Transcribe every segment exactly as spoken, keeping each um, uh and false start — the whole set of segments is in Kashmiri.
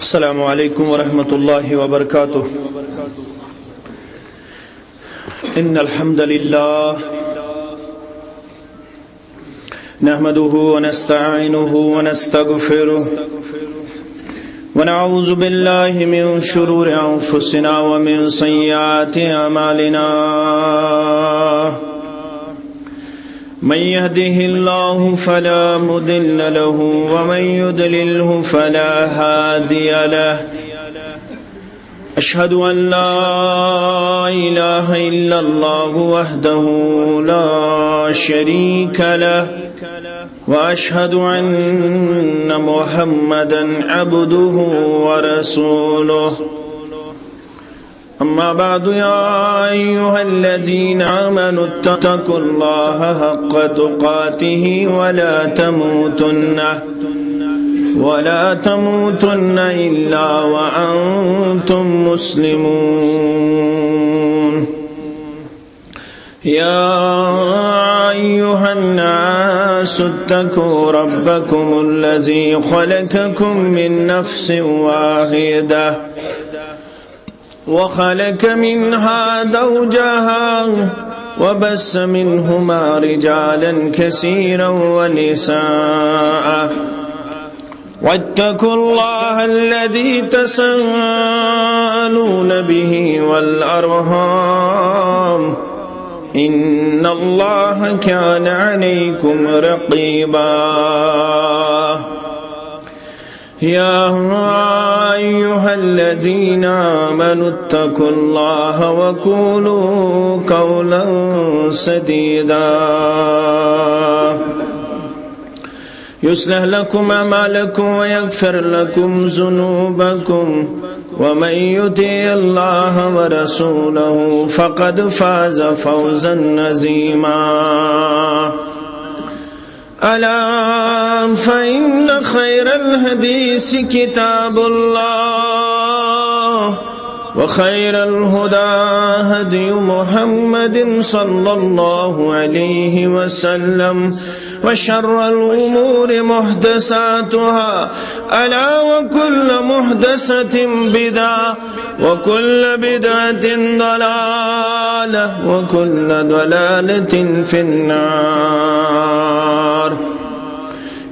السلام عليكم ورحمة الله وبركاته. إن الحمد لله نحمده ونستعينه ونستغفره، ونعوذ بالله من شرور أنفسنا ومن سيئات أعمالنا. من يهده الله فلا مضل له، ومن يضلله فلا هادي له. أشهد أن لا إله إلا الله وحده لا شريك له، وأشهد أن محمدا عبده ورسوله. أما بعد، يا أيها الذين آمنوا اتقوا الله حق تقاته ولا تموتن، ولا تموتن إلا وأنتم مسلمون. يا أيها الناس اتقوا ربكم الذي خلقكم من نفس واحدة، وخلق منها زوجها، وبث منهما رجالا كثيرا ونساء، واتقوا الله الذي تساءلون به والأرحام، إن الله كان عليكم رقيبا. يا أيها الذين آمنوا اتقوا الله وقولوا قولا سديدا، يصلح لكم أعمالكم ويغفر لكم ذنوبكم، ومن يطع الله ورسوله فقد فاز فوزا عظيما. ألا فإن خير الحديث كتاب الله، وخير الهدى هدي محمد صلى الله عليه وسلم، وشر الأمور محدثاتها، ألا وكل محدثة بدعة، وكل بدعة ضلالة، وكل ضلالة في النار.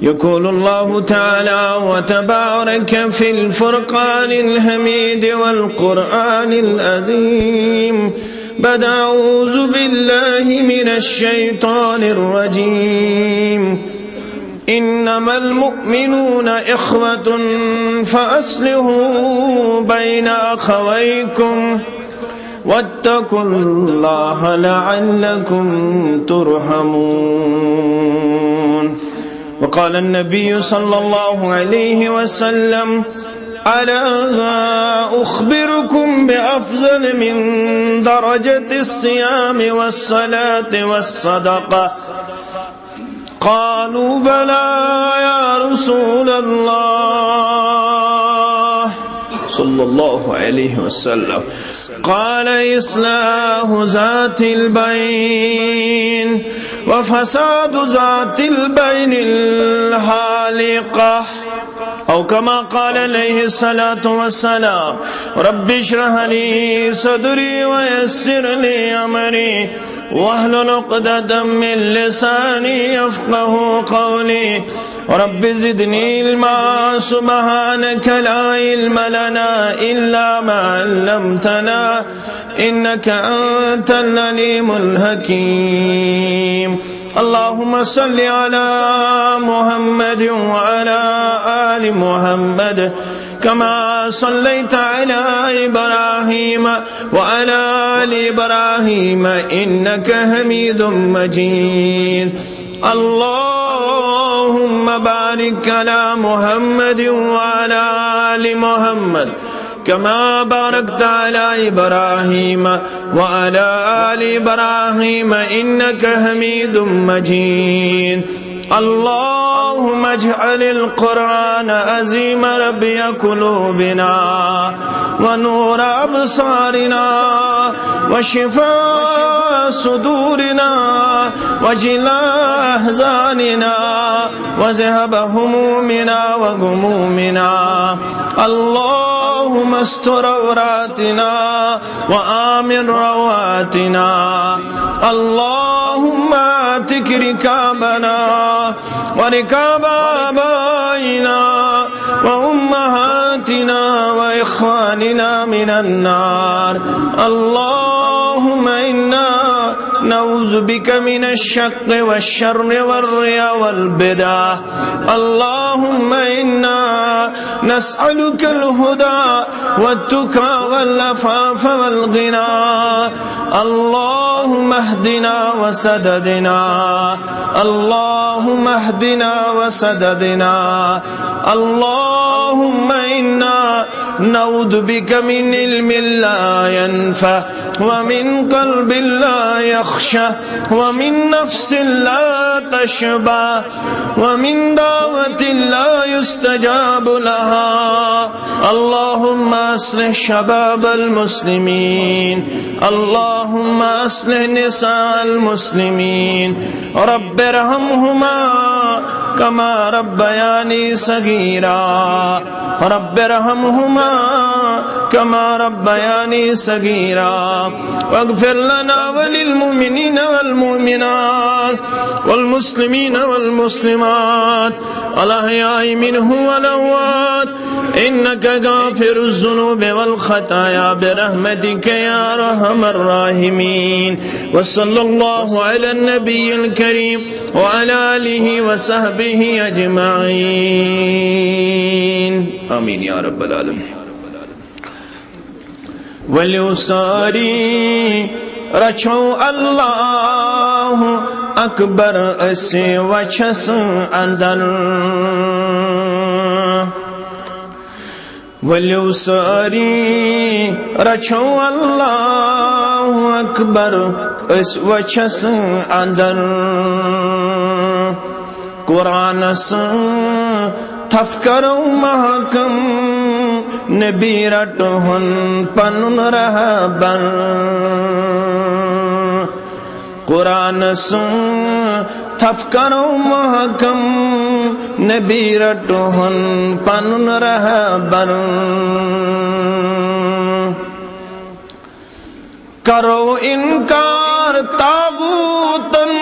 يقول الله تعالى وتبارك في الفرقان الحميد والقرآن العظيم، بعد أعوذ بالله من الشيطان الرجيم: إنما المؤمنون إخوة فأصلحوا بين أخويكم واتقوا الله لعلكم ترحمون. وقال النبي صلى الله عليه وسلم: ألا أخبركم بأفضل من درجة الصيام والصلاة والصدقة؟ قالوا: بلى يا رسول الله، صلى الله عليه وسلم. قال: إصلاح ذات البين وفساد ذات البين الحالقة. أو كما قال عليه الصلاة والسلام: رب اشرح لي صدري ويسر لي أمري واحلل عقدة من لساني يفقه قولي. رب زدني علما، سبحانك لا علم لنا إلا ما علمتنا، إنك أنت العليم الحكيم. اللهم صل على محمد وعلى آل محمد كما صليت على إبراهيم وعلى آل إبراهيم إنك حميد مجيد. اللهم بارك على محمد وعلى آل محمد كما باركت على إبراهيم وعلى آل إبراهيم إنك حميد مجيد. الله اللهم اجعل القرآن العظيم ربيع قلوبنا ونور أبصارنا وشفاء صدورنا وجلاء أحزاننا وذهاب همومنا وغمومنا. اللهم استر عوراتنا وآمن روعاتنا. اللهم اعتق رقابنا ورقاب آبائنا وأمهاتنا وإخواننا من النار. اللهم إنا نعوذ بك من الشق والشر والرياء والبدع. اللهم إنا نسألك الهدى والتقى والعفاف والغنى. اللهم اهدنا وسددنا. اللهم اهدنا وسددنا. اللهم إنا نعوذ بك من علم لا ينفع ومن قلب لا يخشع ومن نفس لا تشبع ومن دعوة لا يستجاب لها. اللهم أصلح شباب المسلمين. اللهم أصلح نساء المسلمين. رب ارحمهما كما ربياني صغيرا. رب ارحمهما كما ربياني صغيرا. واغفر لنا وللمؤمنين والمؤمنات والمسلمين والمسلمات الأحياء منهم والأموات إنك غافر الذنوب والخطايا برحمتك يا أرحم الراحمين. وصلى الله على النبي الكريم وعلى آله وصحبه أجمعين. آمين يا رب العالمين. ؤلِو سٲری رچھو اللہ اکبر أسۍ وچھس اندر۔ ؤلِو سٲری رچھو اللہ اکبر أسۍ وچھس اندر۔ قرآنس تھپھ کرو محکم، نبی رٹہون پنن رہبر۔ قرآنس تھپھ کرو محکم، نبی رٹہون پنن رہبر۔ کرو انکار طاغوتن،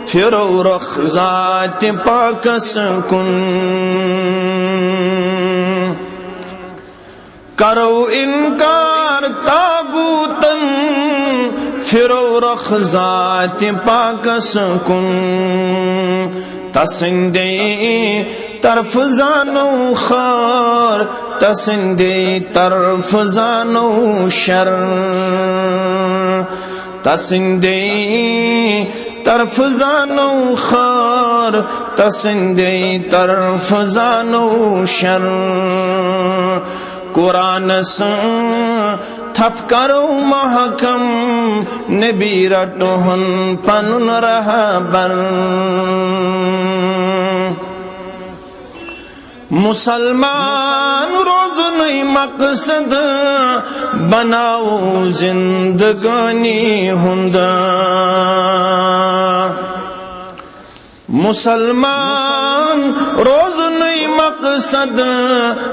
پھرو رخ ذات پاکس کن۔ کرو انکار طاغوتن، پھرو رخ ذات پاکس کن۔ تسندے طرف زانو خار، تسندے طرف زانو شر۔ تسندے طرف زانو خار، تسندے طرف زانو شر۔ قرآنس تھپھ کرو محکم، نبی رٹہون پنن رہبر۔ مسلمان روزنُے مقصد بناو زندگانی ہُنٛد۔ مسلمان روزنُے مقصد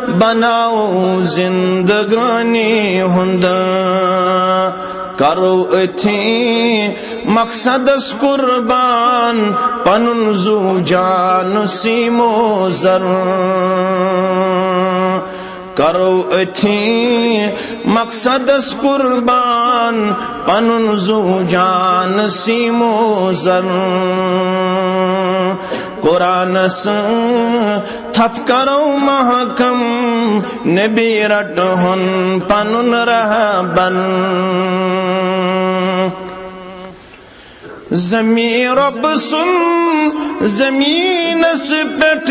بناو زندگانی ہُنٛد۔ کرو أتھی مقصدس قربان پنُن زُو جان سیٖمو زر۔ کرو أتھی مقصدس قربان پنُن زُو جان سیٖمو زر۔ قرآنس تھپھ کرو محکم، نبی رٹہون پنُن رہبر۔ زمین رب سُنٛد، زمینس پٮ۪ٹھ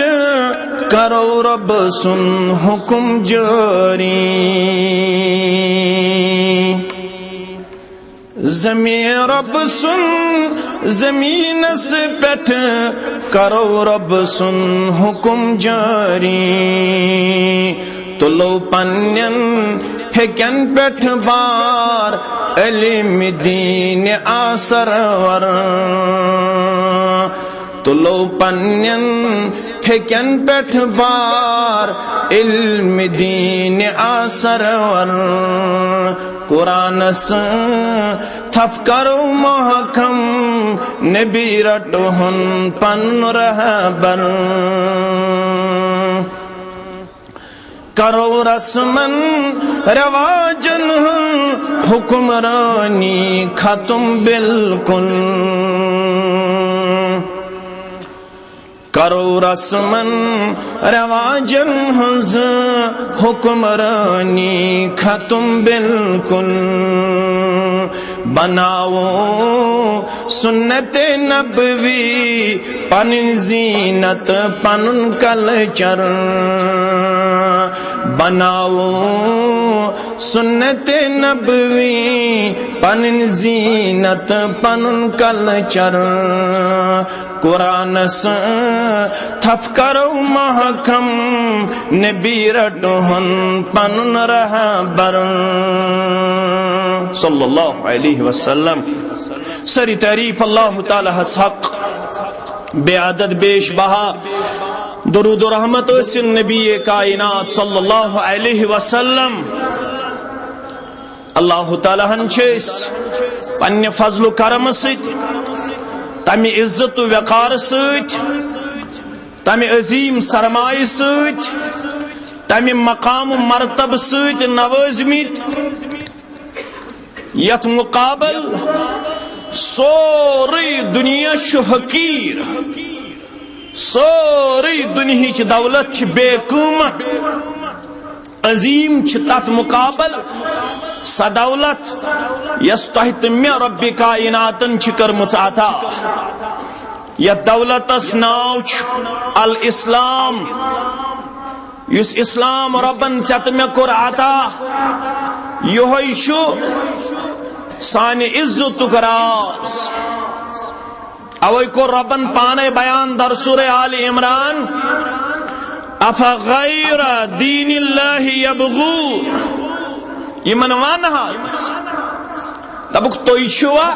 کرو رب سُنٛد حکم جٲری۔ زمین رب سُنٛد، زمینس پٮ۪ٹھ کرو رب سُنٛد حکم جٲری۔ تُلو پننٮ۪ن پھیٚکٮ۪ن پٮ۪ٹھ بار علم دین آ سرور۔ تُلو پننٮ۪ن پھیٚکٮ۪ن پٮ۪ٹھ بار علم دین آ سرور۔ قرآنس تھپھ کرو محکم، نبی رٹہون پنُن رہبر۔ کرو رسمن رواجن ہٕنٛز حکمرٲنی ختم بالکل۔ کرو رسمن رواجن ہٕنٛز حکمرٲنی ختم بالکل۔ بناوو سنت نبوی پنٕنۍ زینت، پنُن کلچر۔ بناوو سنت نبوی پنٕنۍ زینت، پنُن کلچر۔ قرآنس تھپھ کرو محکم، نبی رٹہون پنُن رہبر۔ صلی اللہ علیہ وسلم۔ سٲری تعریف اللہ تعالیٰ ہس حق، بے عدد بیش بہا درود و رحمت ٲسِن نبی کائنات صلی اللہ علیہ وسلم۔ اللہ تعالیٰ ہن چھِ أسۍ پننہِ فضل و کرم سۭتۍ، تمہِ عزت و وقار سۭتۍ، تمہِ عظیم سرمایہِ سۭتۍ، تمہِ مقام و مرتبہٕ سۭتۍ نوٲزمٕتۍ، یتھ مقابل سورُے دُنیا چھُ حقیٖر، سورُے دُنہِچ دولت چھِ بے قۭمت۔ عظیم چھِ تتھ مقابل سۄ دولت یۄس تۄہہِ تہٕ مےٚ رب کائناتن چھِ کٔرمٕژ عطا۔ یتھ دولتس ناو چھُ الاسلام، یُس اسلام ربن ژےٚ تہٕ مےٚ کوٚر عطا۔ یہوے چھُ سانہِ عزتُک راز۔ اوے کوٚر ربن پانے بیان در سورہ آل عمران، افغیر دین اللہ یبغون۔ یِمن ون حظ، دپُکھ، تُہۍ چھِوا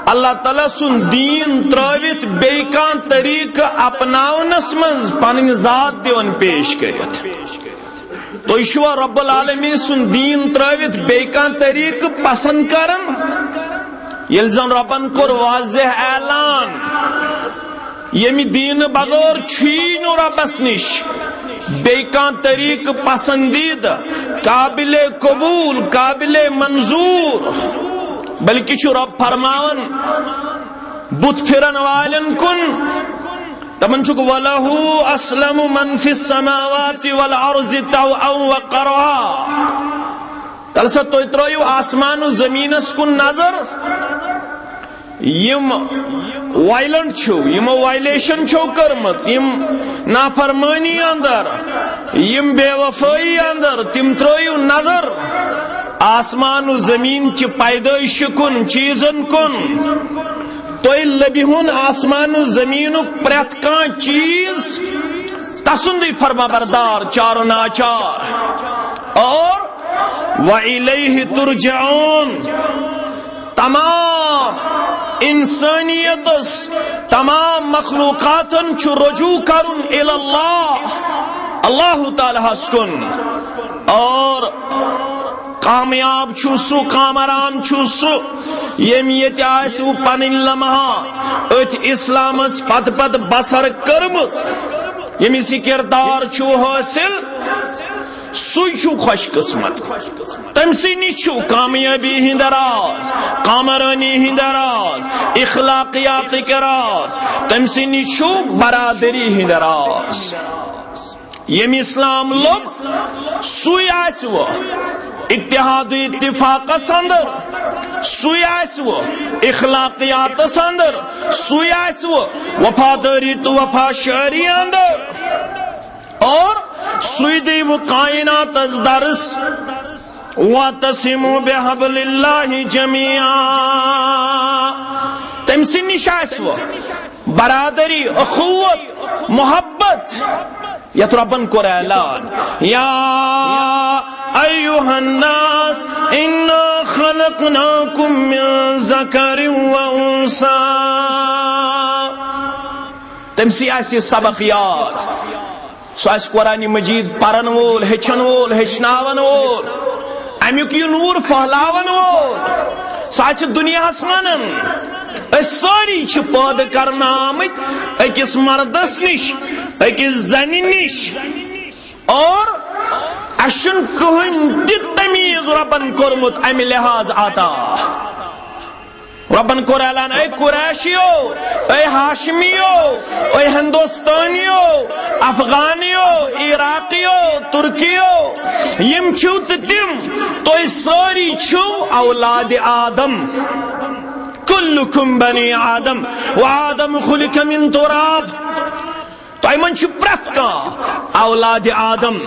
اللہ تعالیٰ سُنٛد دیٖن ترٲوِتھ بیٚیہِ کانٛہہ طریٖقہٕ اپناونس منٛز پنٕنۍ ذات دِوان پیش کٔرِتھ؟ تُہۍ چھِوا رب العالمین سُنٛد دیٖن ترٲوِتھ بیٚیہِ کانٛہہ طریٖقہٕ پسنٛد کران؟ ییٚلہِ زن ربن کوٚر واضح اعلان، ییٚمہِ دیٖنہٕ بغٲر چھُیی نہٕ ربس نِش بیٚیہِ کانٛہہ طریٖقہٕ پسندیدٕ، قابل قبول، قابل منظور، بلکہِ چھُ رب فرماوان بُتھ پھِرن والٮ۪ن کُن، دپان چھُکھ، "وَلَهُ أَسْلَمَ مَنْ فِي السَّمَاوَاتِ وَالْأَرْضِ طَوْعًا وَكَرْهًا۔" تَلہٕ سا تُہۍ ترٲیِو آسمان و زٔمیٖنَس کُن نظر، یِم وایلنٹ چھِو، یِمو وایلیشن چھو کٔرمٕژ، یِم نافرمٲنی اندر، یِم بے وفٲیی اندر، تِم ترٲیِو نظر آسمان و زٔمیٖن چہِ پیدٲیشہِ کُن، چیٖزن کُن۔ تُہۍ لٔبِہُن آسمان و زٔمیٖنُک پرٛٮ۪تھ کانٛہہ چیٖز تسُنٛدُے فرما بردار، چار و ناچار۔ اور وَإِلَيْهِ تُرْجَعُونَ۔ تمام انسانیتس، تمام مخلوقاتن چھُ رجوع کرُن الی اللہ، اللہ تعالیٰ ہس کُن۔ اور کامیاب چھُ سُہ، کامران چھُ سُہ، ییٚمۍ ییٚتہِ آسہِ وۄنۍ پنٕنۍ لمحہ أتھۍ اسلامس پتہٕ پتہٕ بسر کٔرمٕژ، ییٚمِس یہِ کردار چھُ حٲصِل، سُے چھُ خوش قسمت۔ تٔمۍ سٕے نِش چھُ کامیٲبی ہِنٛدۍ راز، کامرٲنی ہِنٛدۍ راز، اخلاقیاتٕکۍ راز، تٔمۍ سٕے نِش چھُ برادری ہِنٛدۍ راز۔ ییٚمۍ اسلام لوٚب، سُے آسہِ وۄنۍ اتحاد و اتفاقس اندر، سُے آسہِ وۄنۍ اخلاقیاتس اندر، سُے آسہِ وۄنۍ وفادٲری تہٕ وفا شٲعری اندر۔ اور سُے دِیہِ وۄنۍ کائناتس درس، "واعتصموا بحبل اللہ جمیعا۔" تٔمۍ سٕنٛدِ نِش آسہِ وۄنۍ برادری، اخوت، محبت۔ یتھ رۄبن کوٚر اعلان، یا ایھا الناس انا خلقناکم من ذکر و انثی۔ تٔمۍ سٕے آسہِ یہِ سبق یاد۔ سُہ آسہِ قرآن مجید پرن وول، ہیٚچھن وول، ہیٚچھناون وول، امیُک یہِ نور پھہلاون وول۔ سُہ آسہِ دُنیاہس ونان، أسۍ سٲری چھِ پٲدٕ کرنہٕ آمٕتۍ أکِس مردس نِش، أکِس زنہِ نِش، اور اَسہِ چھُنہٕ کٕہٕنۍ تہِ تمیٖز رۄبن کوٚرمُت امہِ لحاظ عطا۔ رۄبن کوٚر اعلان، اے قریشیو، اے ہاشمیو، اے ہندوستانیو، افغانیو، عراقیو، ترکیو، یِم چھِو تہٕ تِم، تُہۍ سٲری چھِو اولاد آدم۔ کلکم بنی آدم، و آدم خلق من تراب۔ تۄہہِ منٛز چھُ پرٛٮ۪تھ کانٛہہ اولاد آدم۔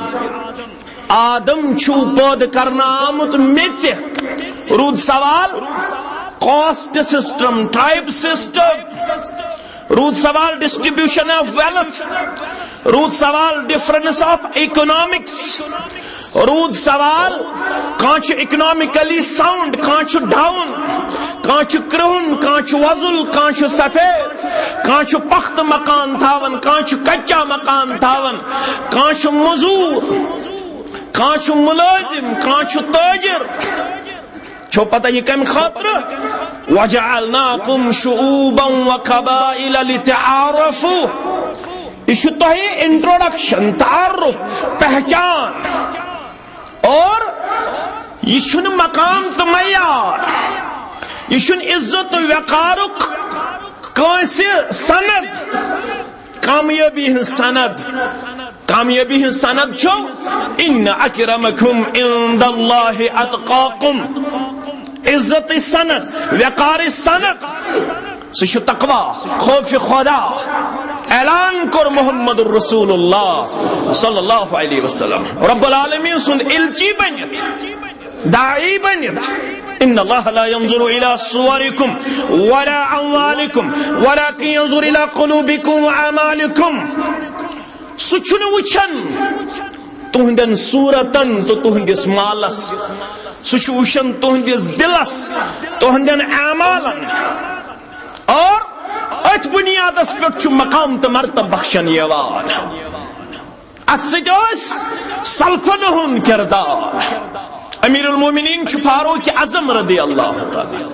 آدم چھُ پٲدٕ کرنہٕ آمُت میٚژِ۔ روٗد سوال کاسٹ سسٹم، ٹرائب سسٹم، روٗد سوال ڈسٹریبیوشن آف ویلتھ، روٗد سوال ڈفرنس آف اکنامکس، روٗد سوال، کانٛہہ چھُ اکنامکلی ساؤنڈ، کانٛہہ چھُ ڈاؤن، کانٛہہ چھُ کرٛہُن، کانٛہہ چھُ وۄزُل، کانٛہہ چھُ سفید، کانٛہہ چھُ پختہٕ مکان تھاوان، کانٛہہ چھُ کچا مکان تھاوان، کانٛہہ چھُ مزوٗر، کانٛہہ چھُ مُلٲزِم، کانٛہہ چھُ تٲجِر۔ چھو پتہ یہِ کمہِ خٲطرٕ؟ وجعلناکم شعوبا و قبائل لتعارفوا۔ یہِ چھُ تۄہہِ انٹروڈکشن، تعارف، پہچان۔ اور یہِ چھُنہٕ مقام تہٕ معیار، یہِ چھُنہٕ عزت و وقارُک کٲنٛسہِ سند۔ کامیٲبی ہٕنٛز سند، کامیٲبی ہٕنٛز سند چھُ، ان اکرمکم عند اللہ اتقاکم۔ عزتٕچ سند، وقارٕچ سند، سُہ چھُ تقوی، خوف خدا۔ اعلان کوٚر محمد رسول اللہ صلی اللہ علیہ وسلم، رب العالمین سُنٛد ایلچی بٔنِتھ، داعی بٔنِتھ۔ ان اللہ لا ينظر الى صورکم ولا اموالکم ولكن ينظر الى قلوبکم واعمالکم۔ سُہ چھُنہٕ وٕچھان تُہنٛدٮ۪ن صورتن تہٕ تُہنٛدِس مالس، سُہ چھُ وٕچھان تُہنٛدِس دِلس، تُہنٛدٮ۪ن اعمالن۔ اور أتھۍ بُنیادس پٮ۪ٹھ چھُ مقام تہٕ مرتبہٕ بخشن یِوان۔ اتھ سۭتۍ اوس سلفن ہُنٛد کردار۔ امیر المومنین چھُ فاروق اعظم رضی اللہ تعالیٰ،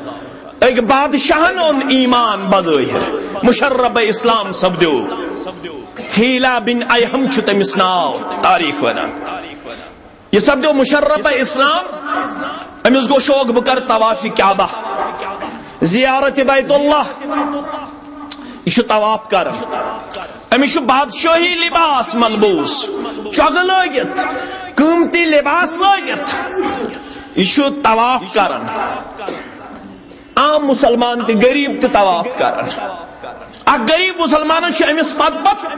أکۍ بادشاہن اوٚن ایمان بظٲہر، مشرب اسلام سپدیو۔ حیلہ بن ایہم چھُ تٔمِس ناو، تاریخ ونان۔ یہِ سپدیو مشرب اسلام، أمِس گوٚو شوق، بہٕ کرٕ طواف کعبہ، زیارت بیت اللہ۔ یہِ چھُ طواف کران، أمِس چھُ بادشٲہی لباس ملبوس، چۄگہٕ لٲگِتھ، قۭمتی لباس لٲگِتھ، یہِ چھُ طواف کران۔ عام مسلمان تہِ، غریب تہِ طواف کران۔ اکھ غریب مسلمان چھُ أمِس پتہٕ پتہٕ،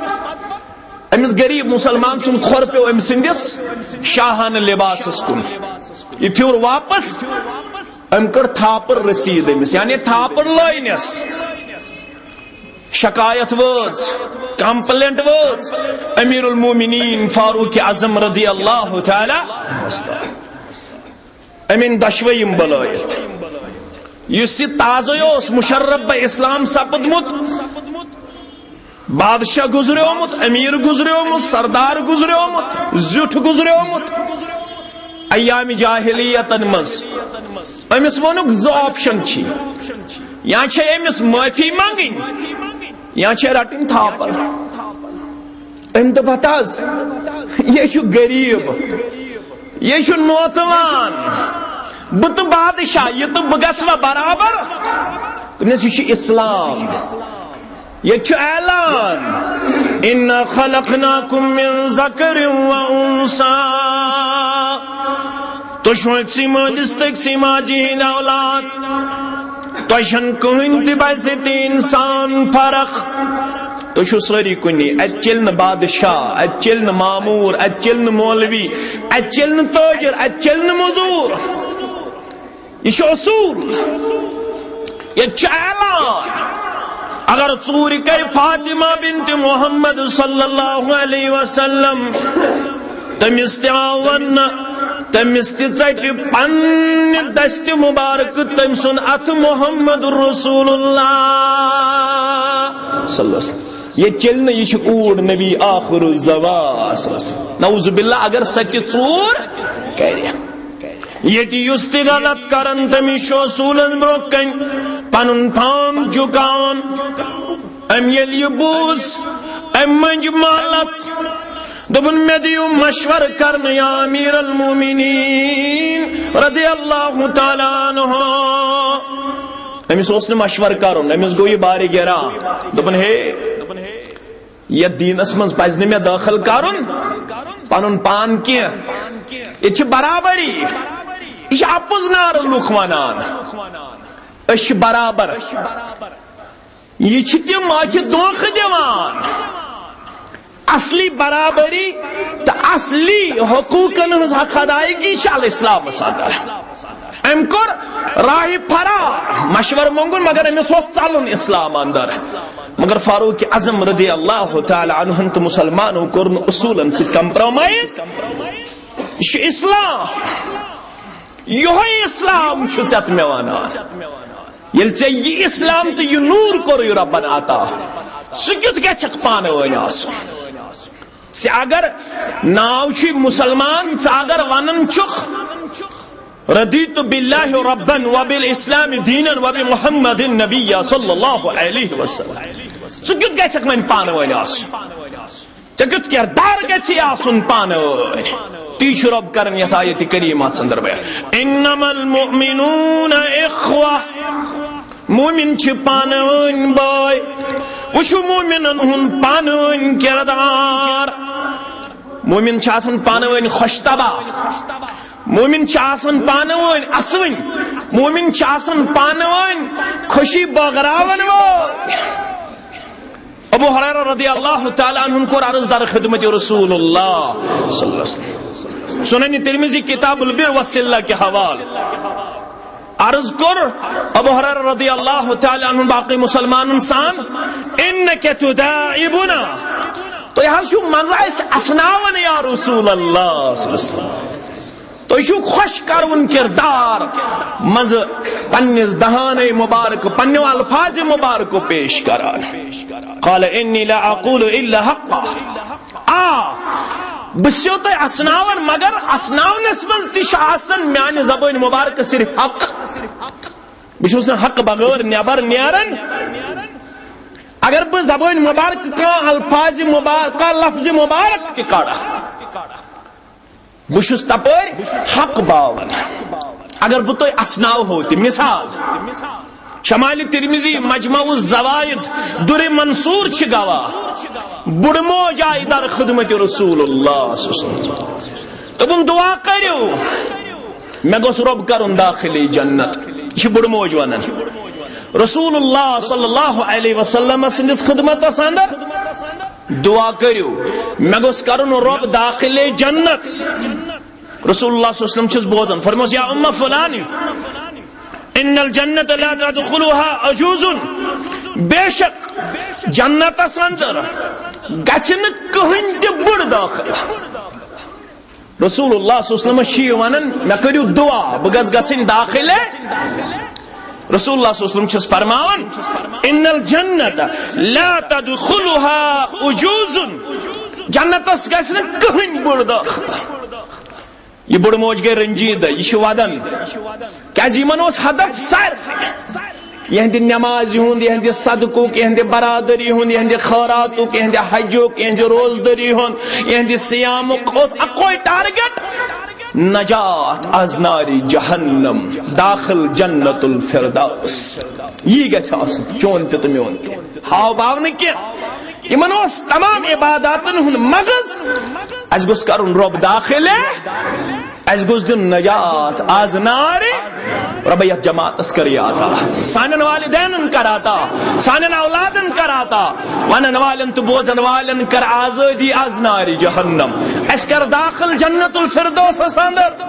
أمِس غریب مسلمان سُنٛد کھۄر پیوٚو أمۍ سٕنٛدِس شاہانہٕ لباسس کُن۔ یہِ پھیوٚر واپس، أمۍ کٔر تھاپڑ رسیٖد أمِس، یعنی تھاپڑ لٲینس۔ شکایت وٲژ، کمپلینٹ وٲژ امیر المومنین فاروق اعظم رضی اللہ تعالیٰ۔ أمۍ أنۍ دۄشوے یِم بلٲیِتھ۔ یُس یہِ تازَے اوس مشرب بہ اسلام سپدمُت، بادشاہ گزریومُت، امیر گزریومُت، سردار گزریومُت، زیُٹھ گزریومُت، ایام جاہلیتن منٛز، أمِس ووٚنُکھ زٕ آپشن چھِ، یا چھے أمِس معٲفی منٛگٕنۍ، یا چھے رٹٕنۍ تھاپڑ۔ أمۍ دوٚپ، ہتہٕ حظ، یہِ چھُ غریب، یہِ چھُ نوتوان، بہٕ تہٕ بادشاہ، یہِ تہٕ بہٕ گژھٕ وۄنۍ برابر۔ دوٚپنس، یہِ چھُ اسلام، ییٚتہِ چھُ اعلان، انا خلقناکم من ذکر و انثی۔ تُہۍ چھِو أکسٕے مٲلِس تہٕ أکسٕے ماجہِ ہٕنٛدۍ اولاد۔ تۄہہِ چھَنہٕ کٕہٕنۍ تہِ بحیثیت انسان فرق۔ تُہۍ چھِو سٲری کُنی۔ اَتہِ چَلہِ نہٕ بادشاہ، اَتہِ چَلہِ نہٕ ماموٗر، اَتہِ چَلہِ نہٕ مولوی، اَتہِ چَلہِ نہٕ تٲجِر، اَتہِ چَلہِ نہٕ مٔزوٗر۔ یہِ چھُ اصوٗل۔ ییٚتہِ چھُ اعلان، اگر ژوٗرِ کرِ فاطمہ بنت محمد صلی اللہ علیہ وسلم، تٔمِس تہِ آو وننہٕ، تٔمِس تہِ ژٹہِ پننہِ دستِ مبارکہٕ تٔمۍ سُنٛد اَتھٕ محمد رسول اللہ صلی اللہ علیہ وسلم۔ ییٚتہِ چلہِ نہٕ، یہِ چھُ کوٗر نبی آخر الزمان صلی اللہ علیہ وسلم۔ نعوذ باللہ، اگر سۄ تہِ ژوٗر کرِ۔ ییٚتہِ یُس تہِ غلط کران، تٔمِس چھُ اصوٗلن برٛونٛہہ کنہِ پنُن پان جُکاوان۔ أمۍ ییٚلہِ یہِ بوٗز، أمۍ مٔنٛجۍ مالت، دوٚپُن، "مےٚ دِیِو مشورٕ کرنہٕ، یا امیر المومنین رضی اللہ تعالیٰ عنہ۔" أمِس اوس نہٕ مشورٕ کرُن، أمِس گوٚو یہِ بارِ گِرا۔ دوٚپُن، "ہے، یتھ دیٖنس منٛز پزِ نہٕ مےٚ دٲخل کرُن پنُن پان کینٛہہ۔ ییٚتہِ چھِ برابری۔ یہِ چھِ اپُز نعرٕ لُکھ ونان، أسۍ چھِ برابر۔" یہِ چھِ تِم اَتہِ دھوکہٕ دِوان۔ اصلی برابری تہٕ اصلی حقوٗقن ہٕنٛز حق ادائیگی چھِ الاسلامس اندر۔ أمۍ کوٚر راہِ فرار، مشورٕ مونٛگُن، مگر أمِس اوس ژلُن اسلام اندر۔ مگر فاروق اعظم رضی اللہ تعالیٰ عنہن تہٕ مسلمانو کوٚر نہٕ اصوٗلن سۭتۍ compromise۔ یہِ چھُ اسلام، یِہوٚے اسلام چھُ ژےٚ تہٕ مےٚ ونان۔ ییٚلہِ ژےٚ یہِ اسلام تہٕ یہِ نوٗر کوٚرُے رۄبن عطا، ژٕ کیُتھ گژھکھ پانہٕ وٲنۍ آسُن؟ ژےٚ اگر ناو چھُے مسلمان، ژٕ اگر ونان چھُکھ، "رضیت باللہ ربا وبالاسلام دینا وبمحمد نبیا صلی اللہ علیہ وسلم"، ژٕ کیُتھ گژھکھ وۄنۍ پانہٕ وٲنۍ آسُن؟ ژےٚ کیُتھ کردار گژھِ آسُن پانہٕ وٲنۍ؟ تی چھُ رۄب کران یتھ آیتِ کریمس اندر بیان، "انما المؤمنون اخوہ"۔ مومن چھِ پانہٕ وٲنۍ بٲے۔ وٕچھِو مومنن ہُنٛد پانہٕ وٲنۍ کردار۔ مومن چھِ آسان پانہٕ وٲنۍ خۄش طبع، مومن چھِ آسان پانہٕ وٲنۍ اسوٕنۍ، مومن چھِ آسان پانہٕ وٲنۍ خوشی بٲگراون وٲلۍ۔ ابو ہریرہ رضی اللہ تعالیٰ عنہ کوٚر عرض در خدمت رسول اللہ صلی اللہ علیہ وسلم۔ سنن ترمذی کتاب البر والصلہ کے حوالے عرض کوٚر ابو ہریرہ رضی اللہ تعالیٰ عنہ باقی مسلمانن سان، "انک تداعبنا"، تُہۍ حظ چھِو منٛزٕ اَسہِ اسناوان یا رسول اللہ صلی اللہ علیہ وسلم۔ تُہۍ چھِو خۄش کَروُن کِردار منٛزٕ پننِس دہانَے مُبارک، پننیو الفاظِ مُبارکو پیش کران۔ قال انی لا اقول الا حقا۔ آ، بہٕ چھُسو تۄہہِ اسناوان، مگر اسناونس منٛز تہِ چھُ آسان میانہِ زبٲنۍ مُبارکہٕ صرف حق۔ بہٕ چھُس نہٕ حق بغٲر نٮ۪بر نیران۔ اگر بہٕ زبٲنۍ مُبارکہٕ کانٛہہ الفاظِ مُبارک، کانٛہہ لفظِ مُبارک تہِ کڑٕ، بہٕ چھُس تپٲرۍ حق باوان۔ اگر بہٕ تۄہہِ اسناوہو تہِ، مثال، شمال ترمذی، مجمع الزوائد، در منصور چھِ گواہ، بُڑٕ موج آیہِ در خدمت رسول اللہ صلی اللہ علیہ وسلم۔ دوٚپُن، "دعا کٔرِو، مےٚ گوٚژھ رۄب کرُن داخلِ جنت۔" یہِ چھِ بُڑٕ موج ونان۔ رسول اللہ صلی اللہ علیہ وسلم سٕنٛدِس خدمتس اندر دعا کٔرِو، مےٚ گوٚژھ کرُن رۄب داخلِ جنت۔ رسول اللہ صلی اللہ علیہ وسلم چھِس بوزان، فرموس، "یا ام فلانی، ان الجنت لا تدخلها عجوز"، بے شک جنتس اندر گژھِ نہٕ کٕہٕنۍ تہِ بُڑٕ دٲخل۔ رسول اللہ صلی اللہ علیہ وسلم چھِ یہِ ونان، مےٚ کٔرِو دعا، بہٕ گژھٕ گژھٕنۍ داخلِ۔ رسول اللہ صلی اللہ علیہ وسلم چھِس فرماوان، ان الجنت لا تدخلها عجوز، جنتس گژھِ نہٕ کٕہٕنۍ بُڑٕ دٲخل۔ یہِ بُڑٕ موج گٔے رنجیدٕ، یہِ چھِ ودان۔ کیازِ یِمن اوس ہدف سر، یِہنٛدِ نمازِ ہُنٛد، یِہنٛدِ صدقُک، یِہنٛدِ برادری ہُنٛد، یِہنٛدِ خٲراتُک، یِہنٛدِ حجُک، یِہنٛدِ روزدٔری ہُنٛد، یِہنٛدِ صیامُک اوس اکوے target، نجات از نارِ جہنم، داخل جنت الفردوس۔ یی گژھِ آسُن چون تہِ تہٕ میون تہِ۔ ہاو باو نہٕ کینٛہہ۔ یِمن اوس تمام عباداتن ہُنٛد مغز، اسہِ گوٚژھ کرُن رۄب داخلِ، اسہِ گوٚژھ دیُن نجات از نارِ۔ رۄبہ، یتھ جماعتس کر عطا، سانٮ۪ن والدینن کر عطا، سانٮ۪ن اولادن کر عطا، ونن والٮ۪ن تہٕ بوزن والٮ۪ن کر آزٲدی از نارِ جہنم۔ اسہِ کر داخل جنت الفردوسس اندر۔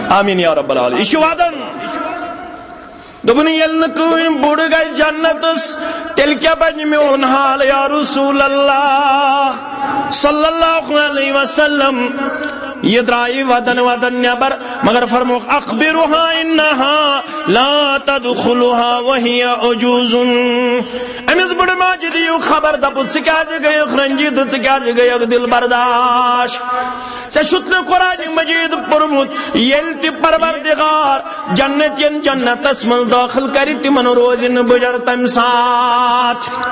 آمین یا رب العالمین۔ یہِ چھُ ودان۔ دوٚپُن، ییٚلہِ نہٕ کٕہٕنۍ بُڑٕ گژھِ جنتس، تیٚلہِ کیٛاہ بنہِ میون حال یا رسول اللہ صلی اللہ علیہ وسلم؟ یہِ درٛایہِ ودن ودن نٮ۪بر، مگر فرمووُکھ، اخبرها انها لا تدخلها وهي عجوز۔ أمِس بُڑٕ ماجہِ دِیِو خبر، دَپُن، ژٕ کیٛازِ گٔیَکھ رنجیدٕ، ژٕ کیٛازِ گٔیَکھ دِل برداش؟ ژےٚ چھُتھ نہٕ قرآن مجید پوٚرمُت؟ ییٚلہِ تہِ پروردگار جنتین جنتس منٛز دٲخل کرِ، تِمن روزِ نہٕ بجر تمہِ ساتہٕ۔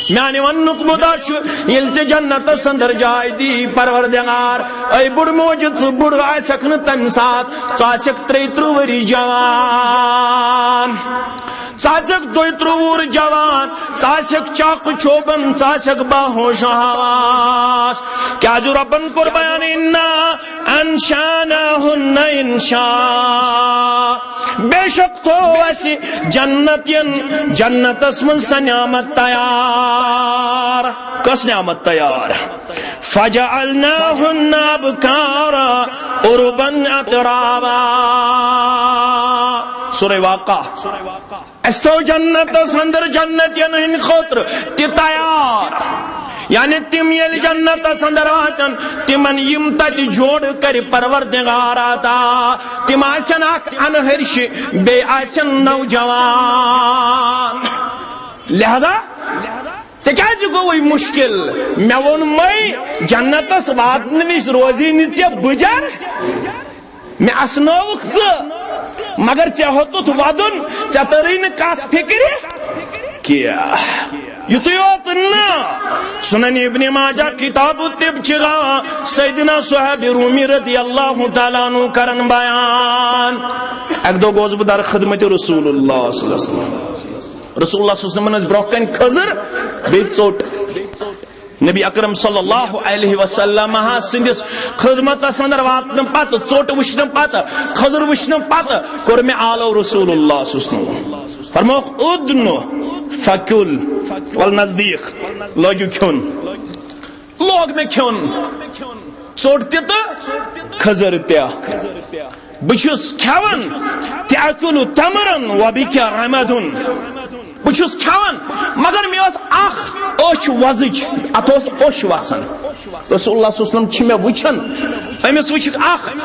میانہِ وننُک مُدعا چھُ، ییٚلہِ ژےٚ جنتس اندر جاے دی پروردگار، اے بُڑٕ موجہِ، ژٕ بُڑٕ آسکھ نہٕ تمہِ ساتہٕ، ژٕ آسکھ ترٛیہِ ترٕٛہ ؤری جوان، ژٕ آسکھ دۄیہِ ترٕٛہ وُہُر جوان، ژٕ آسکھ چاقہٕ چوبن، ژٕ آسکھ باہوش و حواس۔ کیازِ رۄبن کوٚر بیان، انا انشأناہن انشاء، بے شک تھوو اسہِ جنتین جنتس منٛز سۄ نعمت تیار۔ کۄس نعمت تیار؟ فجعلناہن ابکارا عربا اترابا۔ سورہ واقعہ۔ اسہِ تھوو جنتس اندر جنتین ہٕنٛدِ خٲطرٕ تہِ تیار۔ یعنی تِم ییٚلہِ جنتس اندر واتن، تِمن یِم تتہِ جوڑٕ کرِ پروردگار عطا، تِم آسن اکھ انہرشہِ، بیٚیہِ آسن نوجوان۔ لہذا ژےٚ کیازِ گوٚوُے مُشکل؟ مےٚ ووٚنمَے، جنتس واتنہٕ وِزِ روزی نہٕ ژےٚ بُجر۔ مےٚ اسنٲوُکھ ژٕ، مگر ژےٚ ہیوٚتُتھ ودُن، ژےٚ تٔرٕے نہٕ کتھ فکرِ کینٛہہ۔ یُتُے یوت نہٕ، سنن ابن ماجہ کتاب الطب چھِ ہاوان، سیدنا صہیب رومی رضی اللہ تعالیٰ عنہ کرن بیان، اکہِ دۄہ گوس بہٕ در خدمت رسول اللہ صلی اللہ علیہ وسلم۔ رسول اللہ صلی اللہ علیہ وسلمن ٲس برونٛہہ کنہِ کھٔزٕر بیٚیہِ ژوٚٹ۔ نبی اکرم صلی اللہ علیہ وسلم سٕنٛدِس خدمتس اندر واتنہٕ پتہٕ، ژوٚٹ وٕچھنہٕ پتہٕ، کھٔزٕر وٕچھنہٕ پتہٕ کوٚر مےٚ آلو رسول اللہ صلی اللہ علیہ وسلم۔ فرمووُکھ، ادن فکل، ول نزدیک، لٲگِو کھیوٚن۔ لوگ مےٚ کھیوٚن، ژوٚٹ تہِ تہٕ کھٔزٕر تہِ۔ بہٕ چھُس کھٮ۪وان، تأکل تمرا وبک رمد۔ بہٕ چھُس کھٮ۪وان، مگر مےٚ ٲس اکھ أچھ وۄزٕج، اتھ اوس اوٚش وسان۔ رسول اللہ صلی اللہ علیہ وسلم چھِ مےٚ وٕچھان، أمِس وٕچھِکھ اکھ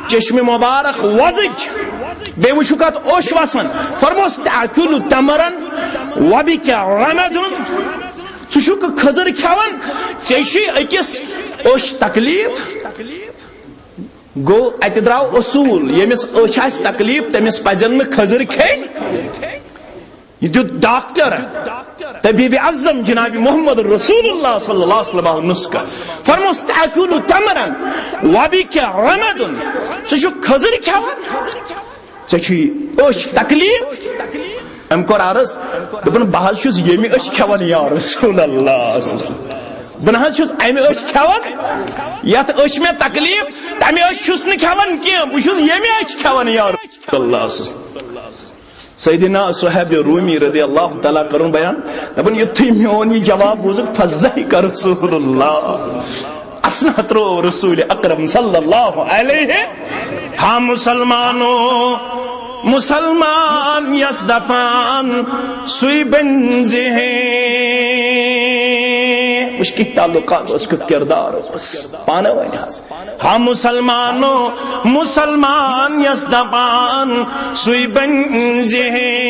چشمہِ مبارک وۄزٕج، بیٚیہِ وٕچھُکھ اتھ اوٚش وسان۔ فرموس، تأکل تمرا وبک رمد۔ ژٕ چھُکھ کھٔزٕر کھٮ۪وان، ژےٚ چھُے أکِس اوٚش تکلیف۔ گوٚو، اتہِ درٛاو اصوٗل، ییٚمِس أچھ آسہِ تکلیف، تٔمِس پزن نہٕ کھٔزٕر کھیٚنۍ۔ یہِ دیُت ڈاکٹر، طبیب اعظم جناب محمد رسول اللہ صلی اللہ علیہ وسلم نسخہٕ۔ فرموس، تأکل تمرا وبک رمد۔ ژٕ چھُکھ کھٔزٕر کھٮ۪وان، ژےٚ چھُے أچھ تکلیف۔ أمۍ کوٚر عرض، دوٚپُن، بہٕ حظ چھُس ییٚمہِ أچھ کھٮ۪وان یا رسول اللہ۔ بہٕ نہ حظ چھُس امہِ أچھ کھٮ۪وان، یتھ أچھ مےٚ تکلیف، تمہِ أچھ چھُس نہٕ کھٮ۪وان کینٛہہ، بہٕ چھُس ییٚمہِ أچھ کھٮ۪وان یا رسول اللہ۔ سیدنا صہیب رومی رضی اللہ تعالیٰ کرُن بیان، دپان، یُتھُے میون یہِ جواب بوٗزُکھ، فضحک رسول اللہ، اسنہ ترٛوو رسول اکرم صلی اللہ علیہ۔ ہا مسلمانو، مسلمان یس دپان سُے بنزِ ہے۔ وٕچھ کِتھ تعلقات اوس، کیُتھ کردار اوس پانہٕ ؤنۍ حظ۔ ہا مسلمانو، مسلمان یس دپان سُے بنزِ ہے۔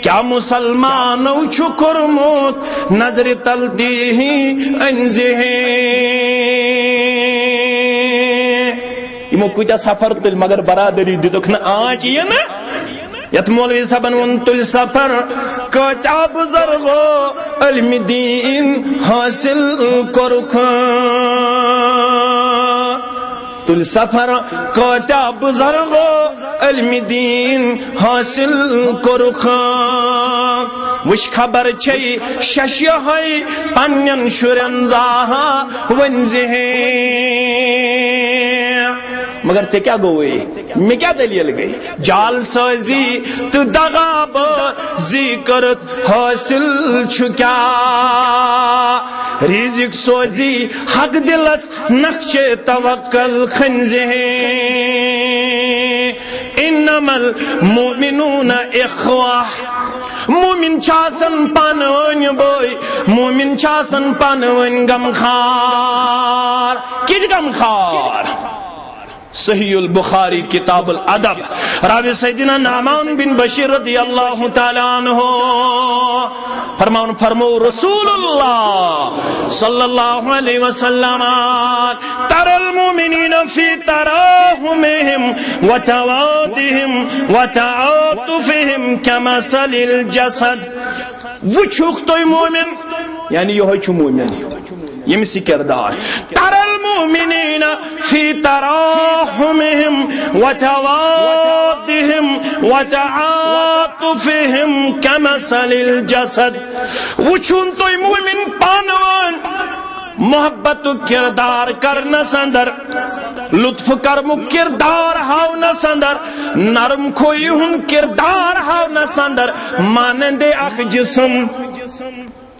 کیا مسلمانو چھُ کوٚرمُت نظرِ تل تہِ ہی أنزِ ہے؟ یِمو کۭتیاہ سفر تُلۍ، مگر برادری دِتُکھ نہٕ آنچ یِنہٕ۔ یتھ مولوی صٲبن ووٚن، تُلۍ سفر کۭتیاہ بُزرگو علمِ دیٖن حٲصِل کوٚرُکھ۔ تُلۍ سفر کۭتیاہ بُزرگو علمِ دیٖن حٲصِل کوٚرُکھ۔ وٕچھ خبر چھے شش یہے پننٮ۪ن شُرٮ۪ن زاہا ؤنزِ ہے۔ مگر ژےٚ کیٛاہ گوٚوُے؟ مےٚ کیٛاہ دٔلیٖل گٔے؟ جعل سٲزی تہٕ دغابٲزی کٔرٕتھ حٲصِل چھُ کیٛاہ؟ رِزِق سوزی حق دِلس نقشِ توکل کھٔنزِ ہے۔ ان انما المؤمنون اخوہ۔ مومن چھِ آسان پانہٕ ؤنۍ بٲے، مومن چھِ آسان پانہٕ ؤنۍ غمخار۔ کِتھ غمخار؟ صحیح البخاری، کتاب الادب، راوی سیدنا نعمان بن بشیر رضی اللہ تعالیٰ عنہ۔ فرماون فرمو رسول اللہ صلی اللہ علیہ وسلم، ترى المؤمنين في تراحمهم وتوادهم وتعاطفهم كمثل الجسد۔ وٕچھُکھ تُہۍ مومن، یعنی یِہوٚے چھُ مومن، ییٚمِس یہِ کردار۔ ترى المؤمنين في تراحمهم وتوادهم وتعاطفهم كمثل الجسد۔ وٕچھُن تُہۍ مومن پانہٕ ؤنۍ محبتُک کردار کرنس اندر، لطف کرمُک کردار ہاونس اندر، نرم خویی ہُنٛد کردار ہاونس اندر، مانند اکھ جسم۔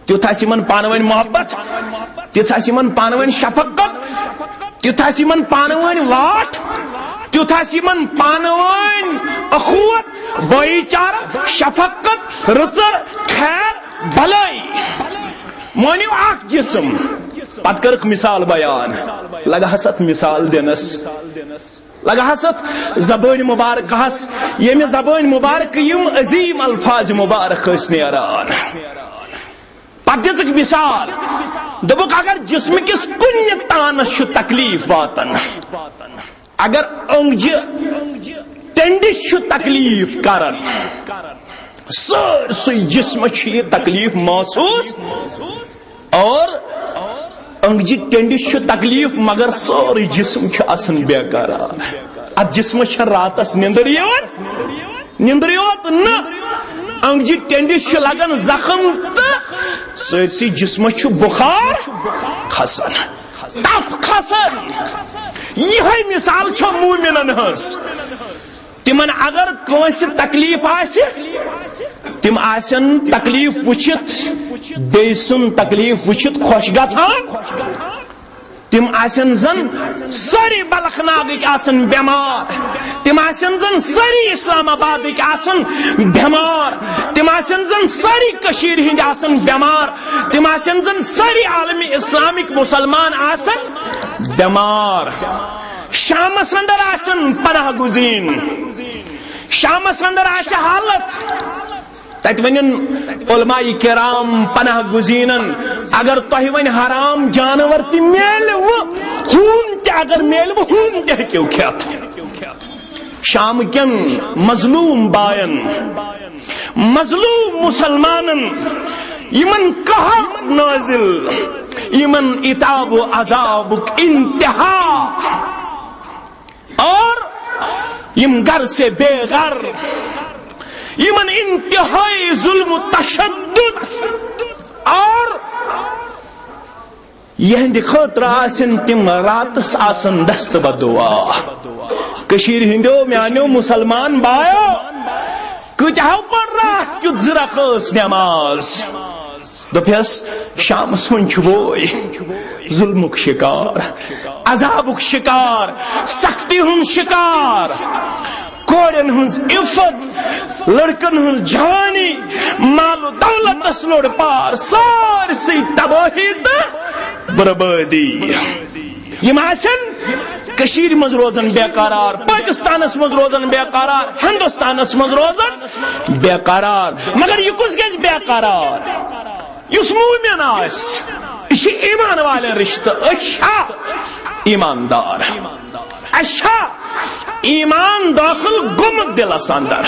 تیُتھ آسہِ یِمن پانہٕ ؤنۍ محبت، تِژھ آسہِ یِمن پانہٕ ؤنۍ شفقت، تیُتھ آسہِ یِمن پانہٕ ؤنۍ واٹھ، تیُتھ آسہِ یِمن پانہٕ ؤنۍ اخوت، بٲیی چارٕ، شفقت، رٕژر، خیر، بھلٲیی۔ مٲنِو اکھ جسم، پتہٕ کٔرٕکھ مثال بیان، لگہٕ ہس اتھ مثال دِنس، لگہٕ ہس اتھ زبٲنۍ مبارکہس، ییٚمہِ زبٲنۍ مبارکہٕ یِم عظیٖم الفاظ مبارک ٲسۍ نیران۔ پتہٕ دِژٕکھ مثال، دوٚپُکھ، اگر جسمہٕ کِس کُنہِ تانس چھُ تکلیف واتان، اگر أنٛگجہِ ٹیٚنڈِس چھُ تکلیف کران، سٲرسٕے جسمس چھُ یہِ تکلیف محسوس، اور أنٛگجہِ ٹیٚنڈِس چھُ تکلیف، مگر سورُے جسم چھُ آسان بے قرار۔ اتھ جسمس چھےٚ راتس نیٚنٛدٕر یِوان؟ نیٚنٛدرٕے یوت نہٕ، أنٛگجہِ ٹیٚنٛڈِس چھُ لگان زخم تہٕ سٲرسٕے جسمس چھُ بُخار کھسان، تپھ کھسان۔ یِہے مثال چھےٚ مومنن ہٕنٛز۔ تِمن اگر کٲنٛسہِ تکلیف آسہِ، تِم آسن تکلیف وٕچھِتھ، بیٚیہِ سُنٛد تکلیف وٕچھِتھ خۄش گژھان۔ تِم آسن زن سٲری بلخ ناگٕکۍ آسن بٮ۪مار، تِم آسن زن سٲری اسلام آبادٕکۍ آسن بٮ۪مار، تِم آسن زن سٲری کٔشیٖرِ ہٕنٛدۍ آسن بٮ۪مار، تِم آسن زن سٲری عالمِ اسلامٕکۍ مسلمان آسن بٮ۪مار۔ شامس اندر آسن پناہ گزین، شامس اندر آسہِ حالت، تتہِ ونن علماء کرام پناہ گزینن، اگر تۄہہِ وۄنۍ حرام جانور تہِ میلوٕ، ہوٗن تہِ اگر میلوٕ، ہوٗن تہِ ہیٚکِو کھٮ۪تھ۔ شام کٮ۪ن مظلوم باین، مظلوم مسلمانن، یِمن قہر نازل، یِمن عتاب و عذابُک انتہا۔ اور یم گھر سے بے گھر، یمن انتہائی ظلم و تشدد، اور یہندِ خٲطرٕ آسن تِم راتس آسن دست بدعا۔ کشیر ہندیو میانیو مسلمان بایو، کۭتیاہو پٔر راتھ کیُتھ زٕ رکٲژ نماز۔ دوٚپہس، شامس وۄنۍ چھُ بوے ظلمُک شکار، عذابُک شکار، سختی ہُنٛد شکار، کورٮ۪ن ہٕنٛز عفت، لڑکن ہٕنٛز جوانی، مال و دولتس لوٚڑ پار، سٲرسٕے تبٲہی تہٕ بربٲدی۔ یِم آسن کٔشیٖرِ منٛز روزان بے قرار، پٲکِستانَس منٛز روزان بے قرار، ہندوستانَس منٛز روزان بے قرار۔ مگر یہِ کُس گژھِ بے قرار؟ یُس مومن آسہِ، یہِ چھُ ایمان والٮ۪ن رشتہٕ۔ أسۍ چھا ایماندار؟ اَسہِ چھا ایمان دٲخل گوٚمُت دِلس اندر؟